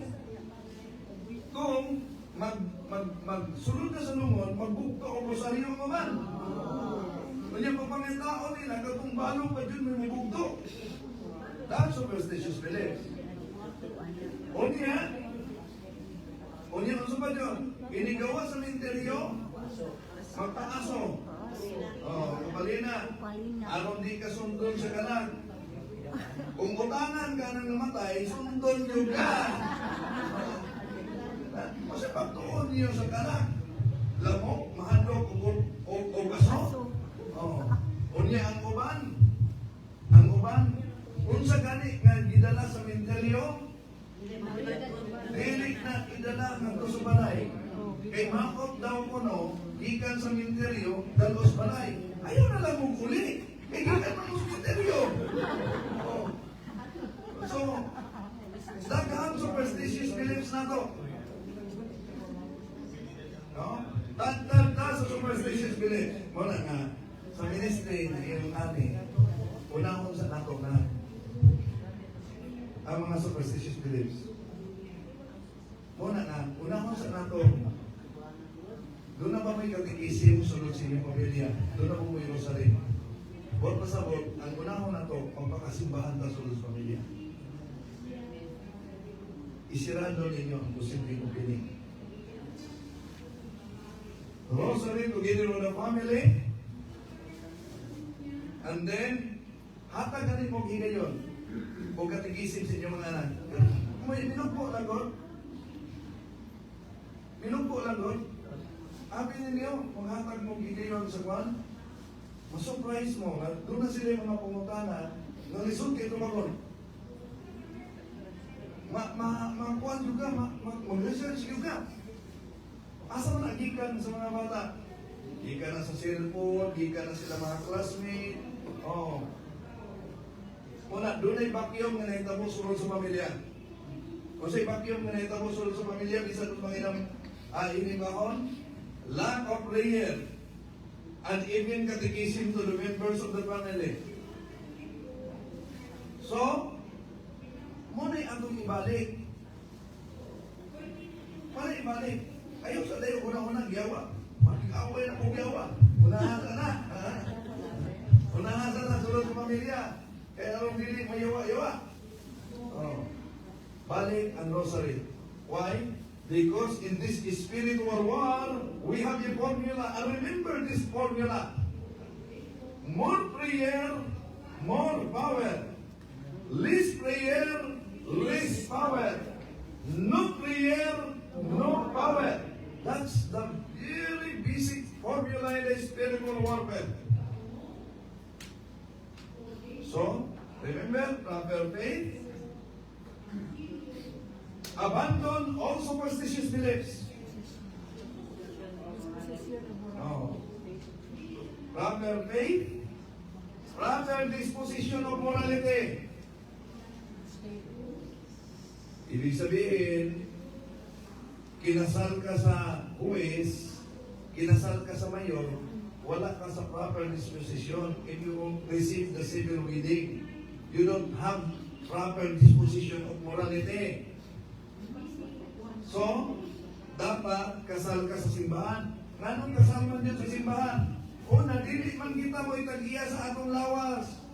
mag, mag, magsulod na sa lungon, magbugto o rosaryo mo man. Kanya pa pangitao nila, katong balong pa dyan may mubugto. That's superstitious beliefs. Unya, ano pa dyan? Inigawa sa minteryo, magpaaso. Oh, kapalina. Aron di ka sundon sa kalag. Kung utangan ka nang namatay, sundon yun ka. Kasi pagtuon niyo sa kanak, lamok, mahadlok, o aso. Oh. Unya ang uban. Ang uban. Unsa gani nga gidala sa menteryo, dili na idala ngadto sa balay. Kay makot daw kuno, gikan sa menteryo, dalos balay. Ayaw na lang mong uli. Kay gikan man mo sa menteryo. Oh. So, daghang superstitious beliefs na to. No? Tagtag ta sa superstitious beliefs. Mao na nga, sa ministry na iyong ani, unahon sa nato na ang mga superstitious beliefs. Mao na nga, unahon sa nato, doon na ba may katekisim sulod sa inyong pamilya? Doon na ba may rosary? Huwag pasabot, ang unahon nato, pagpakasimbahan ta sulod sa pamilya. Isirado ninyo ang posibleng opening. Rosary together with the family. And then, hatag ganin mo higayon. O katekisim sa inyong mga anak. May minugpo lang God. Minugpo lang God. Abi ninyo, maghatag mo higayon sa kwan. Masurprise mo, nga doon na sila yung mga pangutana, nga lisod kay tumagon. Ma, ma, ma, kuan juga, ma, ma, mag-research juga. Asa man na gikan sa mga bata? Gikan na sa cellphone, gikan na sila mga classmate. Oh. Muna, doon ay vacuum nga nahitabo sulod sa pamilya. Kung sa'y vacuum nga nahitabo sulod sa pamilya, bisan kung mga ilang inimahon, lack of prayer, and even catechism to the members of the family. So, muna atong ibalik. Muna ibalik. Ayaw sa layo, una-una, giyawa. Makikaway na kong giyawa. Unahan ka na. Ha? Unahan sa na, sulod sa pamilya. Kaya aron dili mayawa-yawa. Oh. Balik ang rosary. Why? Because in this spiritual war, we have a formula. And remember this formula. More prayer, more power. Less prayer, less power. No prayer, no power. That's the very basic formula in the spiritual warfare. So, remember, proper faith. Abandon all superstitious beliefs. Oh. Proper faith, proper disposition of morality. Ibig sabihin, kinasal ka sa huwes, kinasal ka sa mayor, wala ka sa proper disposition if you won't receive the civil wedding. You don't have proper disposition of morality. So, dapat kasal ka sa simbahan. Nganong kasal man yun sa simbahan? Una, dili man kita mo itagiya sa atong lawas.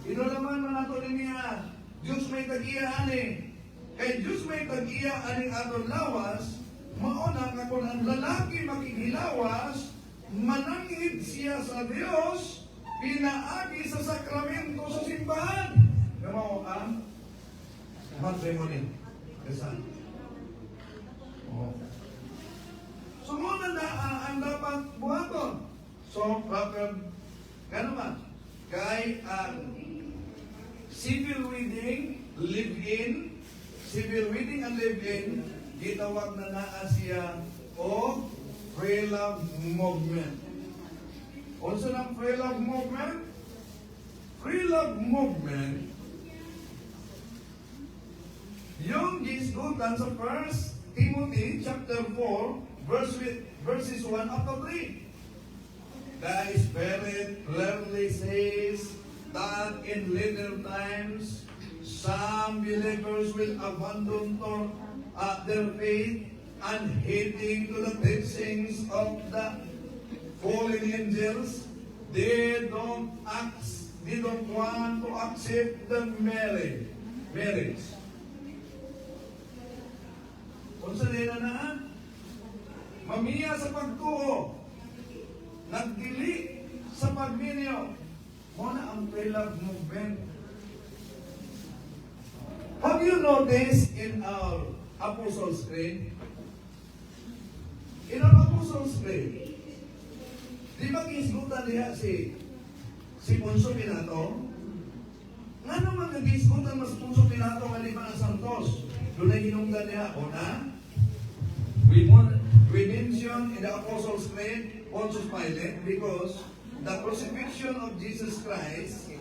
Inulaman man nato niya. Diyos may tagiya ani. Kay Diyos may tagiya aning atong lawas, mao na nga kung ang lalaki makighilawas, mananghid siya sa Diyos, pinaagi sa sakramento sa simbahan. Kamo ang matrimony. Kasal. Oh. So muna na ang dapat buhaton. So, proper, gano'n man, kay ang civil wedding, live-in, civil wedding and live-in, gitawag na naa siya o free love movement. Unsa nang free love movement? Free love movement, yung gisgutan sa 1 Timothy chapter 4 verses 1 up to 3. The Spirit clearly says that in later times some believers will abandon their faith and, heeding to the teachings of the fallen angels, they don't want to accept the marriage. Marriage. Unsa nila na? Mamiya sa pagtuo, nagdili sa pagminyo. Mo na ang pre-love movement. you notice in our Apostles' Creed? In our Apostles' Creed, di ba gihisgutan niya si Poncio Pilato? Nga naman nagisgutan mas Poncio Pilato nga di ba ang Santos? Dunay hinungdan niya, una, we mention in the Apostles' Creed Pontius Pilate because the crucifixion of Jesus Christ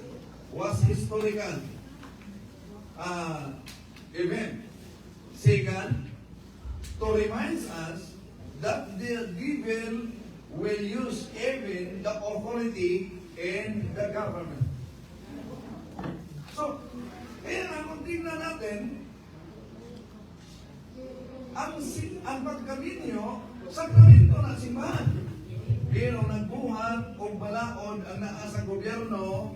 was historical event. Second, to remind us that the devil will use even the authority in the government. So, kaya nga kung tingnan natin, ang pagkaminyo, sakramento na simbahan. Pero nagbuhat og balaod ang naa sa gobyerno,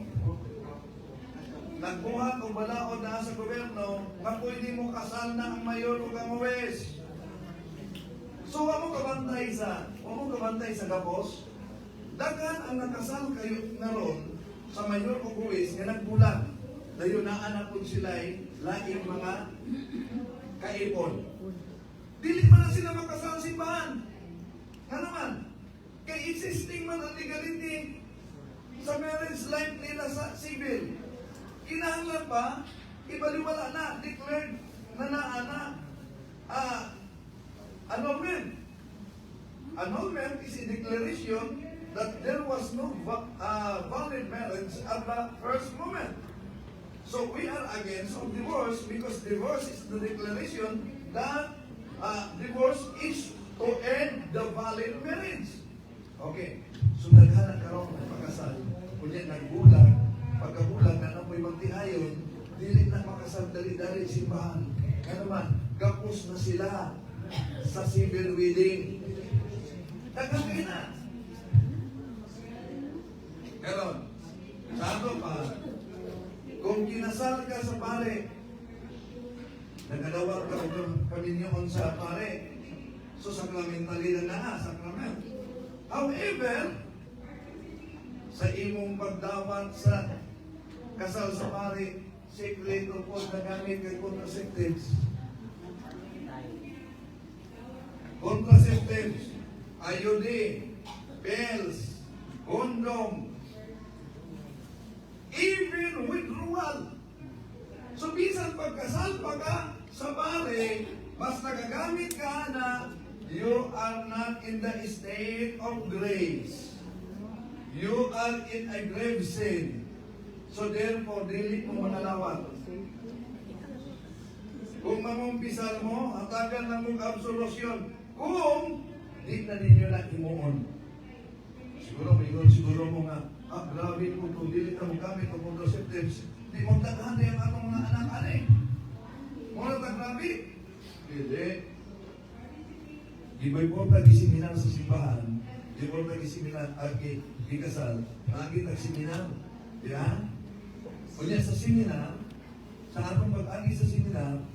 nagbuhat og balaod naa sa gobyerno, nga pwede mo kasal na ang mayor o ang huwes. So, wa mo kabantay sa gapos. Daghan ang nakasal kayo naron sa mayor o huwes nga nagbulag. Dayon naa na pud sila'y laing mga kaipon. Dili man na sila makasal simbahan. Nga naman, kay existing man ang legality sa marriage life nila sa civil. Kinahanglan pa, ibaliwala na, declared na naa na annulment. Annulment is a declaration that there was no valid marriage at the first moment. So we are against of divorce because divorce is the declaration that divorce is to end the valid marriage. Okay. So daghan na karon pagkasal. Unya nagbulag, pagkabulag na napoy magtiayon, dili na makasal dali-dali simbahan. Kaya naman, gapos na sila sa civil wedding. Daghan kayo na. Karon, sa ato pa, kung kinasal ka sa pare, nagadawat ka og kaminyoon sa pare, so sacramentally na naa, sacrament. However, sa imong pagdawat sa kasal sa pare, sekreto po na gamit kay contraceptives. Contraceptives, IUD, pills, condom, even withdrawal. So bisan pagkasal pa ka sa pare, mas nagagamit ka na you are not in the state of grace. You are in a grave sin. So therefore, dili mo manalawat. Kung mangumpisal mo, hatagan na mong absolution. Kung di na ninyo na himuon. Siguro, mingon siguro mo nga, "Ah, grabe po kung dili na mo gamit og contraceptives, di mo daghan na yung atong mga anak ani. Muna ta grabe." Dili. Di ba po ta giseminar sa simbahan, di ba ta giseminar, agi, gikasal, agi tag seminar. Di ba? Unya sa seminar, sa atong pag-agi sa seminar,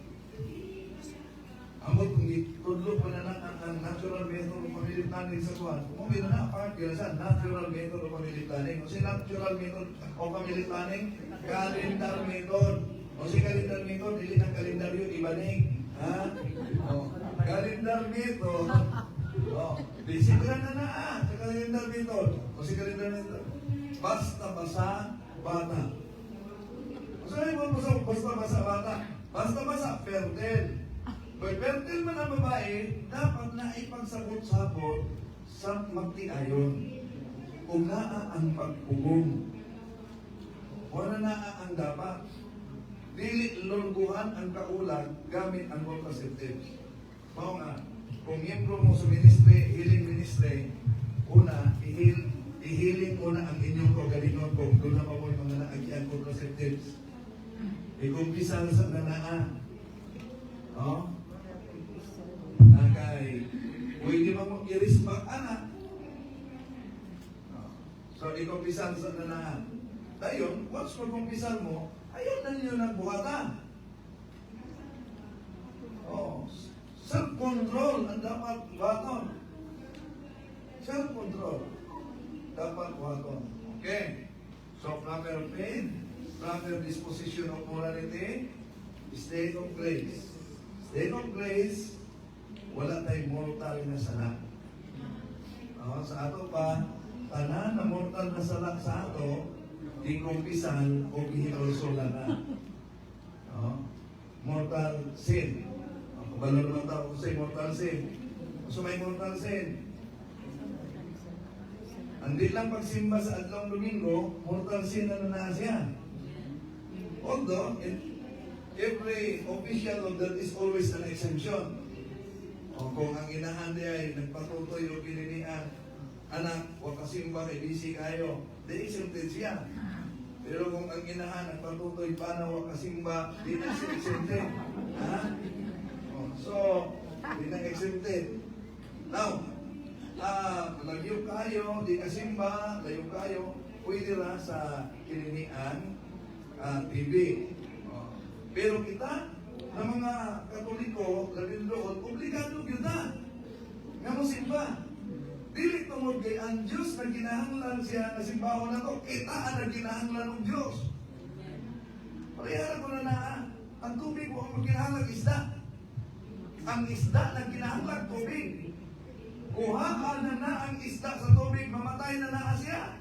amot kung itudlo pa na lang ang natural method of family planning sa kuan. Kung mo na part yun sa natural method of family planning. O si natural method of family planning, calendar method. O si calendar method, dili ng kalendaryo, ibaning. Ha? O, calendar method. O, basic lang na na sa calendar method. O si calendar method. Basta basa, bata. O sabi mo, basta, basta basa bata. Basta basa, fertile. Pag fertile man ang babae, dapat na ipagsabot-sabot sa magtiayon. Kung naa ang pagpugong. Wala naa ang dapat. Dili lulguhan ang kaulag gamit ang contraceptives. Mao nga, kung miyembro mo sa ministry, healing ministry, una, i-healing muna ang inyong kaugalingon kung duna pa mo mga naagian contraceptives. Ikumpisal sa nanaa. Oh? Nakay, pwede ba mo i-risk back, anak? Oh. So, ikumpisal sa nanaa. Dayon, once magkumpisal mo, ayaw na ninyo ng buhatan. Oh, self-control ang dapat buhaton. Self-control dapat buhaton. Okay. So, proper faith, proper disposition of morality, State of grace. State of grace, wala tay mortal nga sala. Oh, sa ato pa, tanan na mortal na sala sa ato, gikumpisan o gihinulsulan na. Oh, mortal sin. Oh, kabalo naman tao kung say mortal sin. So may mortal sin. Hindi lang pagsimba sa adlong Domingo, mortal sin na na siya. Although, in every official of there is always an exemption. O kung ang inahan di ay nagpatutoy o kininian, "Anak, wa kasimba kay busy kayo," di exempted siya. Pero kung ang inahan nagpatutoy pa na wa kasimba, di na siya exempted. Ha? O, so, di na exempted. Now, layo kayo, di kasimba, layo kayo, pwede ra sa kininian TV. Oh. Pero kita, na mga Katoliko, labi doon, obligado gyud na nga mo simba. Dili tungod kay ang Diyos na kinahanglan siya nga simbahon nato, kita ang nagkinahanglan ng Diyos. Pareha ko na naa, ang tubig wa ang kinahanglan isda. Ang isda na kinahanglan tubig. Kuhaan na na ang isda sa tubig, mamatay na naa siya.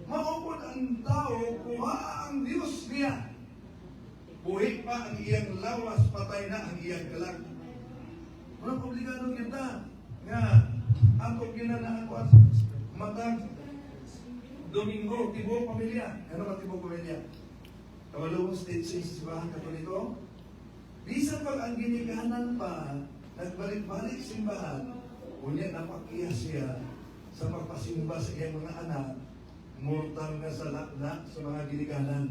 Mao pod ang tao, kuha ang Diyos niya. Buhi pa ang iyang lawas, patay na ang iyang kalag. Walang obligado kita nga ang ginanaang matag Domingo, tibuok pamilya. Ano ba tibuok pamilya? Kabalo mo state sa simbahan Katoliko? Bisan pag ang ginikanan pa, nagbalik-balik simbahan, unya napakiya siya sa pagpasimba sa iyang mga anak, mortal nga sala na sa mga ginikanan.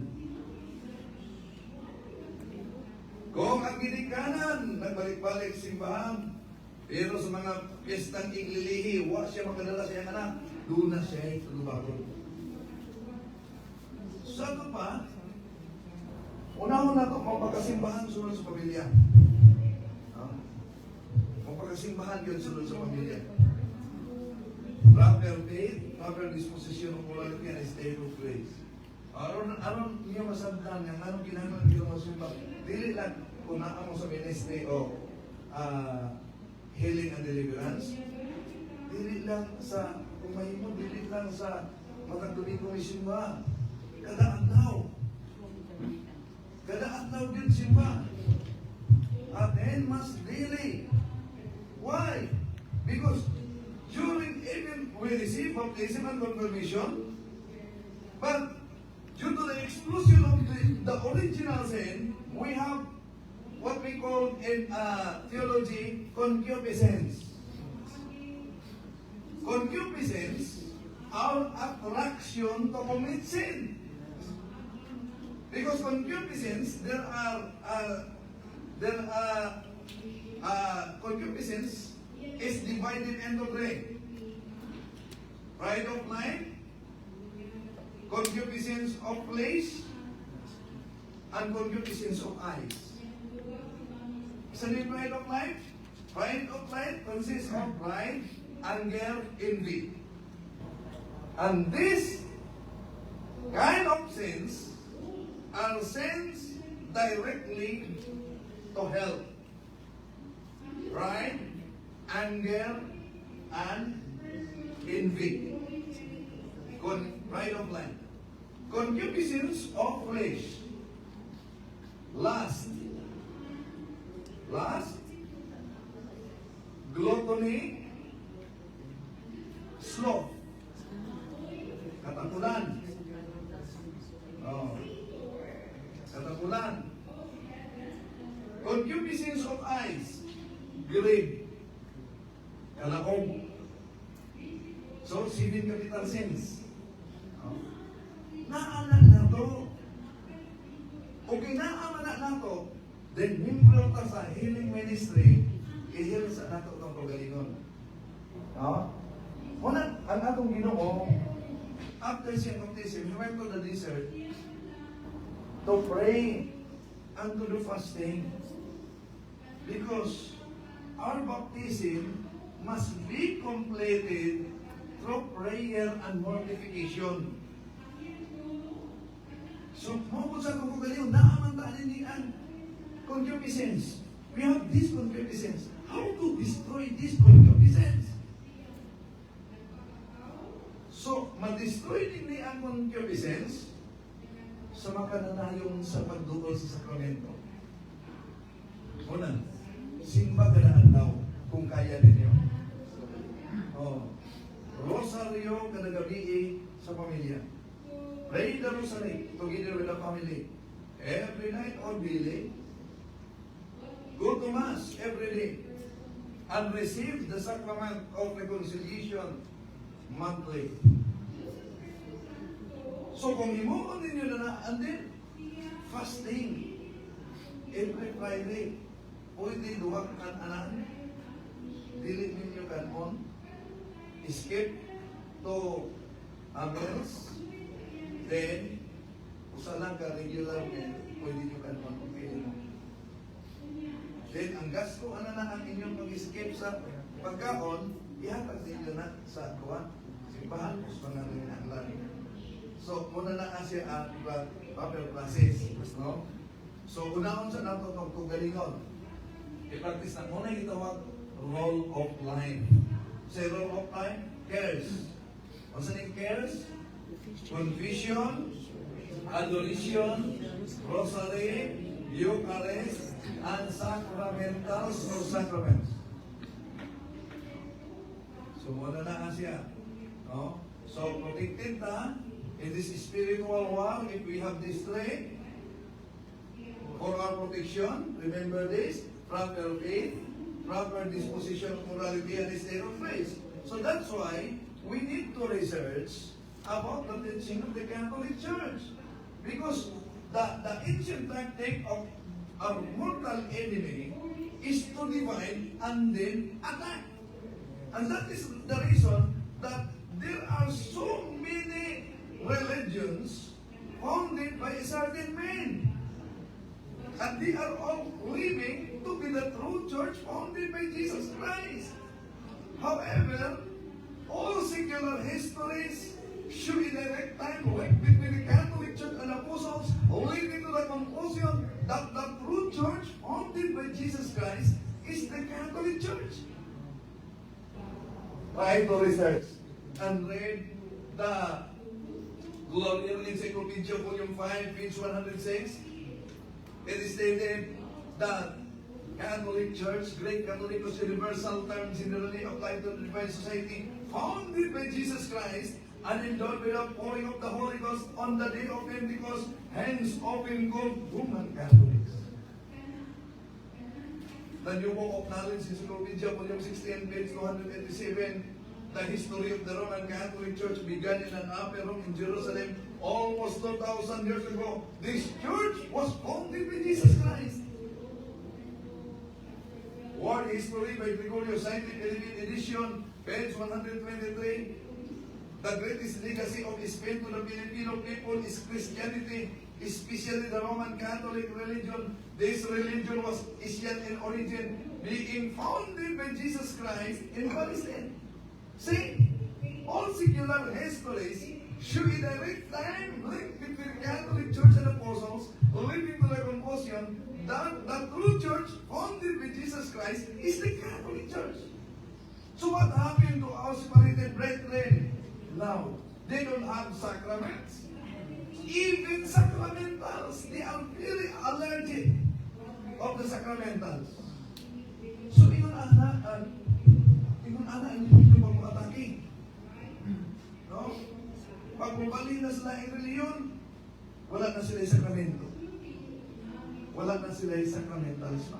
Kung ang ginikanan, nagbalik-balik simbahan, pero sa mga piyestang iglilihi, wa siya makadala sa iyang anak, doon na siya ay tulubagon. Sa ito pa, unahon na ito, mapagkasimbahan sunod sa pamilya. Ah? Mapagkasimbahan yun sunod sa pamilya. Proper faith, proper disposition of morality, and state of grace. Aron niya masabtan nga anong kinahanglan gyud masimba. Dili lang kung naa mo sa ministry of healing and deliverance. Dili lang sa kung mahimo dili lang sa matag Domingo may simba. Kada adlaw. Kada adlaw din simba. Attend Mass daily. Why? Because during even we receive baptism and confirmation, but due to the exclusion of the original sin, we have what we call in theology concupiscence. Concupiscence, our attraction to commit sin. Because concupiscence, there are concupiscence is divided into three. Pride of life, concupiscence of flesh, and concupiscence of eyes. Sa yung pride of life? Pride of life consists of pride, anger, envy. And this kind of sins are sins directly to hell. Pride, anger, and envy. Pride of life. Concupiscence of flesh. Lust. Lust. Gluttony. Sloth. Katapulan. Oh. Katapulan. Concupiscence of eyes. Greed. Kalaom. So, seven capital sins. Oh. Naa na nato. O kinaaman na nato, then membro ta sa healing ministry, i-heal sa nato itong kagalingon. No? Una, ang atong Ginoo, after siya baptism, he went to the desert to pray and to do fasting. Because our baptism must be completed through prayer and mortification. So, mo sa akong kagalingon, naaman ta ni ang concupiscence. Concupiscence. We have this concupiscence. How to destroy this concupiscence? So, ma-destroy din ni ang concupiscence sa makananayon sa pagduol sa sakramento. Una, simba kada adlaw kung kaya ninyo. Oh. Rosaryo kada gabi sa pamilya. Pray the rosary together with the family. Every night or daily. Go to Mass every day. And receive the sacrament of reconciliation monthly. So kung himuon ninyo na na, and then, fasting every Friday. Pwede duha kan-anan. Dili ninyo kanon. Skip to meals. Then, usa lang ka regular meal, pwede nyo kanon. Okay mo. Then, ang gasto, ano na ang inyong pag-skip sa pagkaon, ihatag ninyo na sa kuan, simbahan, o sa mga nanginahanglan. So, muna na siya ang proper process. No? So, unahon sa nato itong kaugalingon. I-practice na muna gitawag rule of life. Sa rule of life, cares. Unsa ning cares? Confession, adoration, rosary, Eucharist, and sacramentals or sacraments. So, muna na siya. No? So, protected ta in this spiritual war if we have this three for our protection. Remember this: proper faith, proper disposition of morality, and state of grace. So that's why we need to research about the teaching of the Catholic Church. Because the ancient tactic of our mortal enemy is to divide and then attack. And that is the reason that there are so many religions founded by a certain man. And they are all claiming to be the true church founded by Jesus Christ. However, all secular histories show a direct time link between the Catholic Church and apostles, leading to the conclusion that the true church founded by Jesus Christ is the Catholic Church. Try to research and read the Glorian Encyclopedia, Volume 5, page 106. It is stated that Catholic Church, Great Catholic was universal term generally applied to the divine society founded by Jesus Christ and endowed by the pouring of the Holy Ghost on the day of Pentecost, hence often called Roman Catholics. The New Book of Knowledge Encyclopedia, Volume 16, page 287. The history of the Roman Catholic Church began in an upper room in Jerusalem almost 2,000 years ago. This church was founded by Jesus Christ. World History by Gregorio Sainte, Philippine Edition, page 123. The greatest legacy of Spain to the Filipino people is Christianity, especially the Roman Catholic religion. This religion was Asian in origin, being founded by Jesus Christ in Palestine. See, all secular histories show a direct time link between Catholic Church and apostles, leading to the conclusion that the true church founded by Jesus Christ is the Catholic Church. So what happened to our separated brethren now? They don't have sacraments. Even sacramentals, they are very allergic of the sacramentals. So ingon ana ang ninyo pag atake. No? Pag mubali na sila ang reliyon, wala na sila yung sakramento. Wala na sila yung sacramentals pa.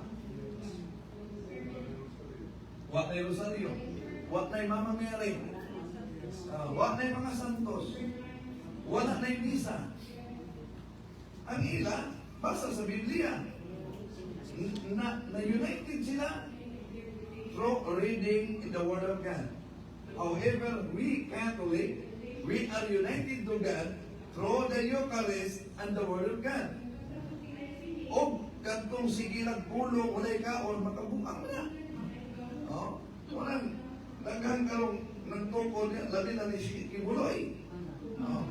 Wa na rosaryo. Wa na Mama Mary. Wa na mga santos. Wala na misa. Ang ila, basta sa Biblia, na united sila through reading in the Word of God. However, we Catholic, we are united to God through the Eucharist and the Word of God. O kadtong sige nagpulo, walay kaon, makabukang na. Oh, walang daghan karong nagtukod niya, labi na ni si Quiboloy. Oh.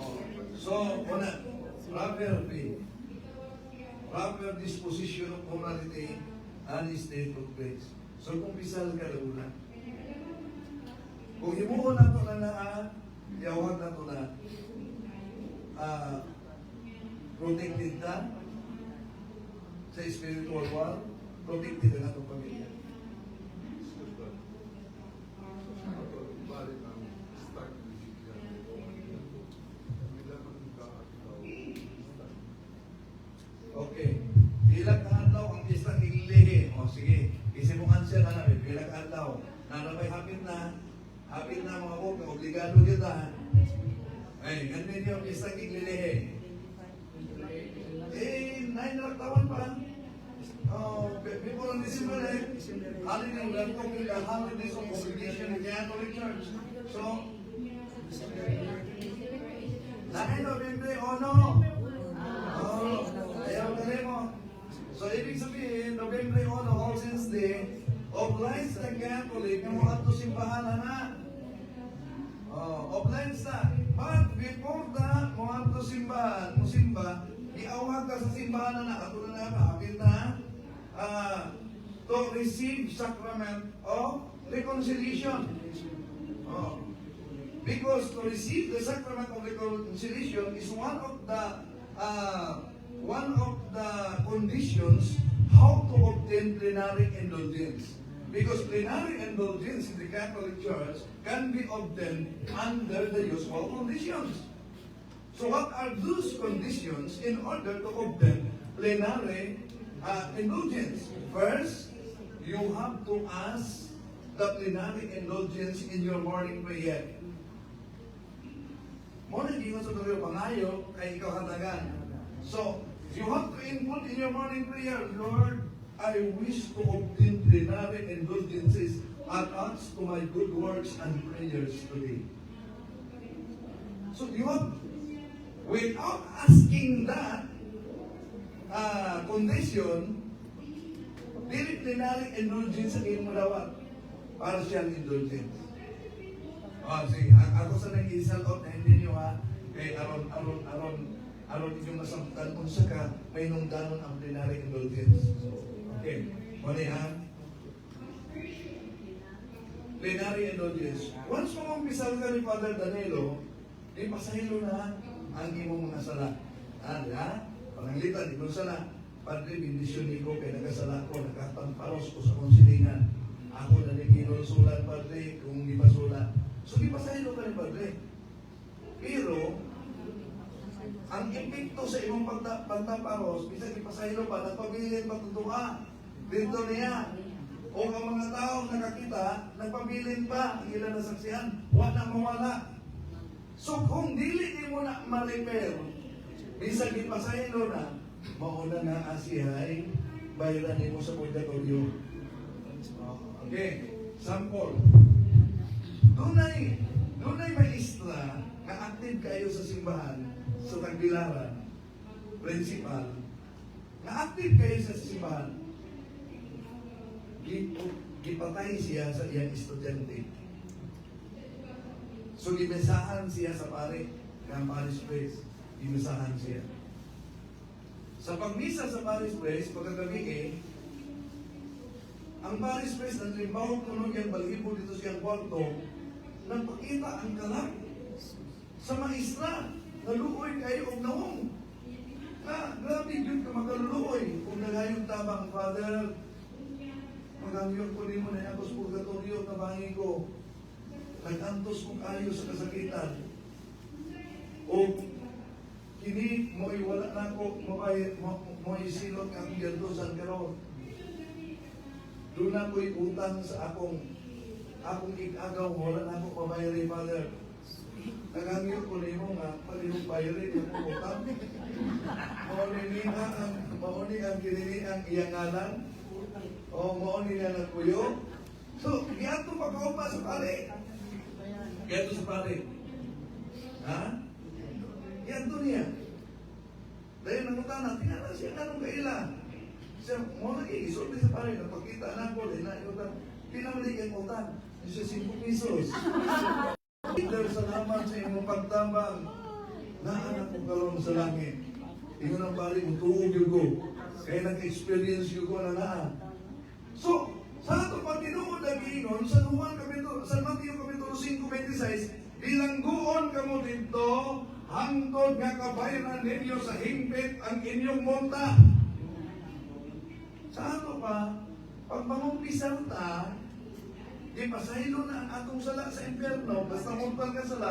Oh. So, una, proper faith. Proper disposition of morality and state of grace. So kumpisal ka na. Kung himuon nato na naa, yawag nato na protected ta sa spiritual world, protected ang atong pamilya. Excuse. Bali ng start music. Pila man ka ikaw start? Okay. Pila ka adlaw ang piyesta Ilihi? O sige, isip mong answer na namin. Pila ka adlaw? Nanabay hapit na. Hapit na, mga bok, obligado kita. Ay, ganun yung piyesta Iglilihi. Eh, 9 na tawan pa. Oh, before ang December eh. Holiday, we are talking the holidays of obligation in the Catholic Church. So, 9 November, oh no! Oh, ayaw ka mo. So, ibig sabihin, November 1, All Saints Day, obliged the Catholic na mo adto simbahan na na. Oh, obliged na. But before that, mo adto simbahan, mo simba, giawhag ka sa simbahan na na, katulad na, hapit na, to receive sacrament of reconciliation. Oh. Because to receive the sacrament of reconciliation is one of the conditions how to obtain plenary indulgence. Because plenary indulgence in the Catholic Church can be obtained under the usual conditions. So what are those conditions in order to obtain plenary indulgence? First, you have to ask the plenary indulgence in your morning prayer. Mo na giingon sa Toreo, pangayo kay ikaw hatagan. So, you have to input in your morning prayer, "Lord, I wish to obtain plenary indulgences attached to my good works and prayers today." So you have, without asking that condition, dili plenary indulgence ang imong dawat. Partial indulgence. Oh, sige. Ako sa nang i-sell out na hindi niyo ha. Kay aron inyong masamtan unsa ka may nungdanon ang plenary indulgence. Okay. Mao ni ha. Plenary indulgence. Once mo umpisal ka ni Father Danilo, di pasaylo na ang imong mga sala. Ah, di ha? Pananglitan, di mo sala. "Padre, bendisyon niko kay nagasala ko, nakatamparos ko sa akong silingan. Ako na ni kinonsulan, Padre, kung di pasulat." So, di pasaylo ka ni Padre. Pero, ang epekto sa imong pagtaparos, bisan ipasaylo pa, nagpabilin pa tutuka. Dito niya. O ang mga tao nakakita, nagpabilin pa ang ilang nasaksihan, wala mawala. So kung dili nimo na ma-repair, bisan ipasaylo na, mauna na asihay, bayaran nimo sa purgatorio. Okay, sample. Dunay maestra nga active kayo sa simbahan sa Tagbilaran, principal, nga active kayo sa simbahan. Gipatay siya sa iyang estudyante. So gimensahan siya sa pare, ng parish priest, gimensahan siya. Sa pagmisa sa parish priest, pagkagabi eh, ang parish priest naglimbaw kuno iyang balhibo dito siyang kwarto, nagpakita ang kalag sa maestra, naluoy kayo og nawong. Na, grabe jud ka makaluluoy kung nagayong tabang, "Father, maghangyo ko nimo na ako sa purgatorio, tabangi ko. Nag-antos ko kayo sa kasakitan. O kini mo'y wala na ako mo'y silot nga akong giantosan karon. Doon na ko'y utang sa akong igagaw, wala na ako pabayari, Father. Naghangyo ko nimo nga palihog bayari akong utang." Mao ni ang kinini ang iyang ngalan. O mao ni nga nagpuyo. So, giadto pa kaugma sa pare. Giadto sa pare. Ha? Giadto niya. Dahil nangutana, tingnan siya kanong kaila. Siya, mo na isulti sa pare, napakita na ko, dahil na utang. Pinamali ang utang. Siya, 5 pesos. "Peter, salamat sa imong pagtabang. Naa na ko karon sa langit." Ingon ang pari, mutuo gyud ko. Kaya nag-experience gyud ko na naa. So, sa ato pa tinuod ang giingon sa Juan kapitulo, sa Mateo kapitulo 5:26, "Bilangguon kamo didto hangtod nga kabayaran ninyo sa hingpit ang inyong multa." Sa ato pa, pag mangumpisal ta, di pasaylo na ang atong sala sa impyerno, basta multan ka sala.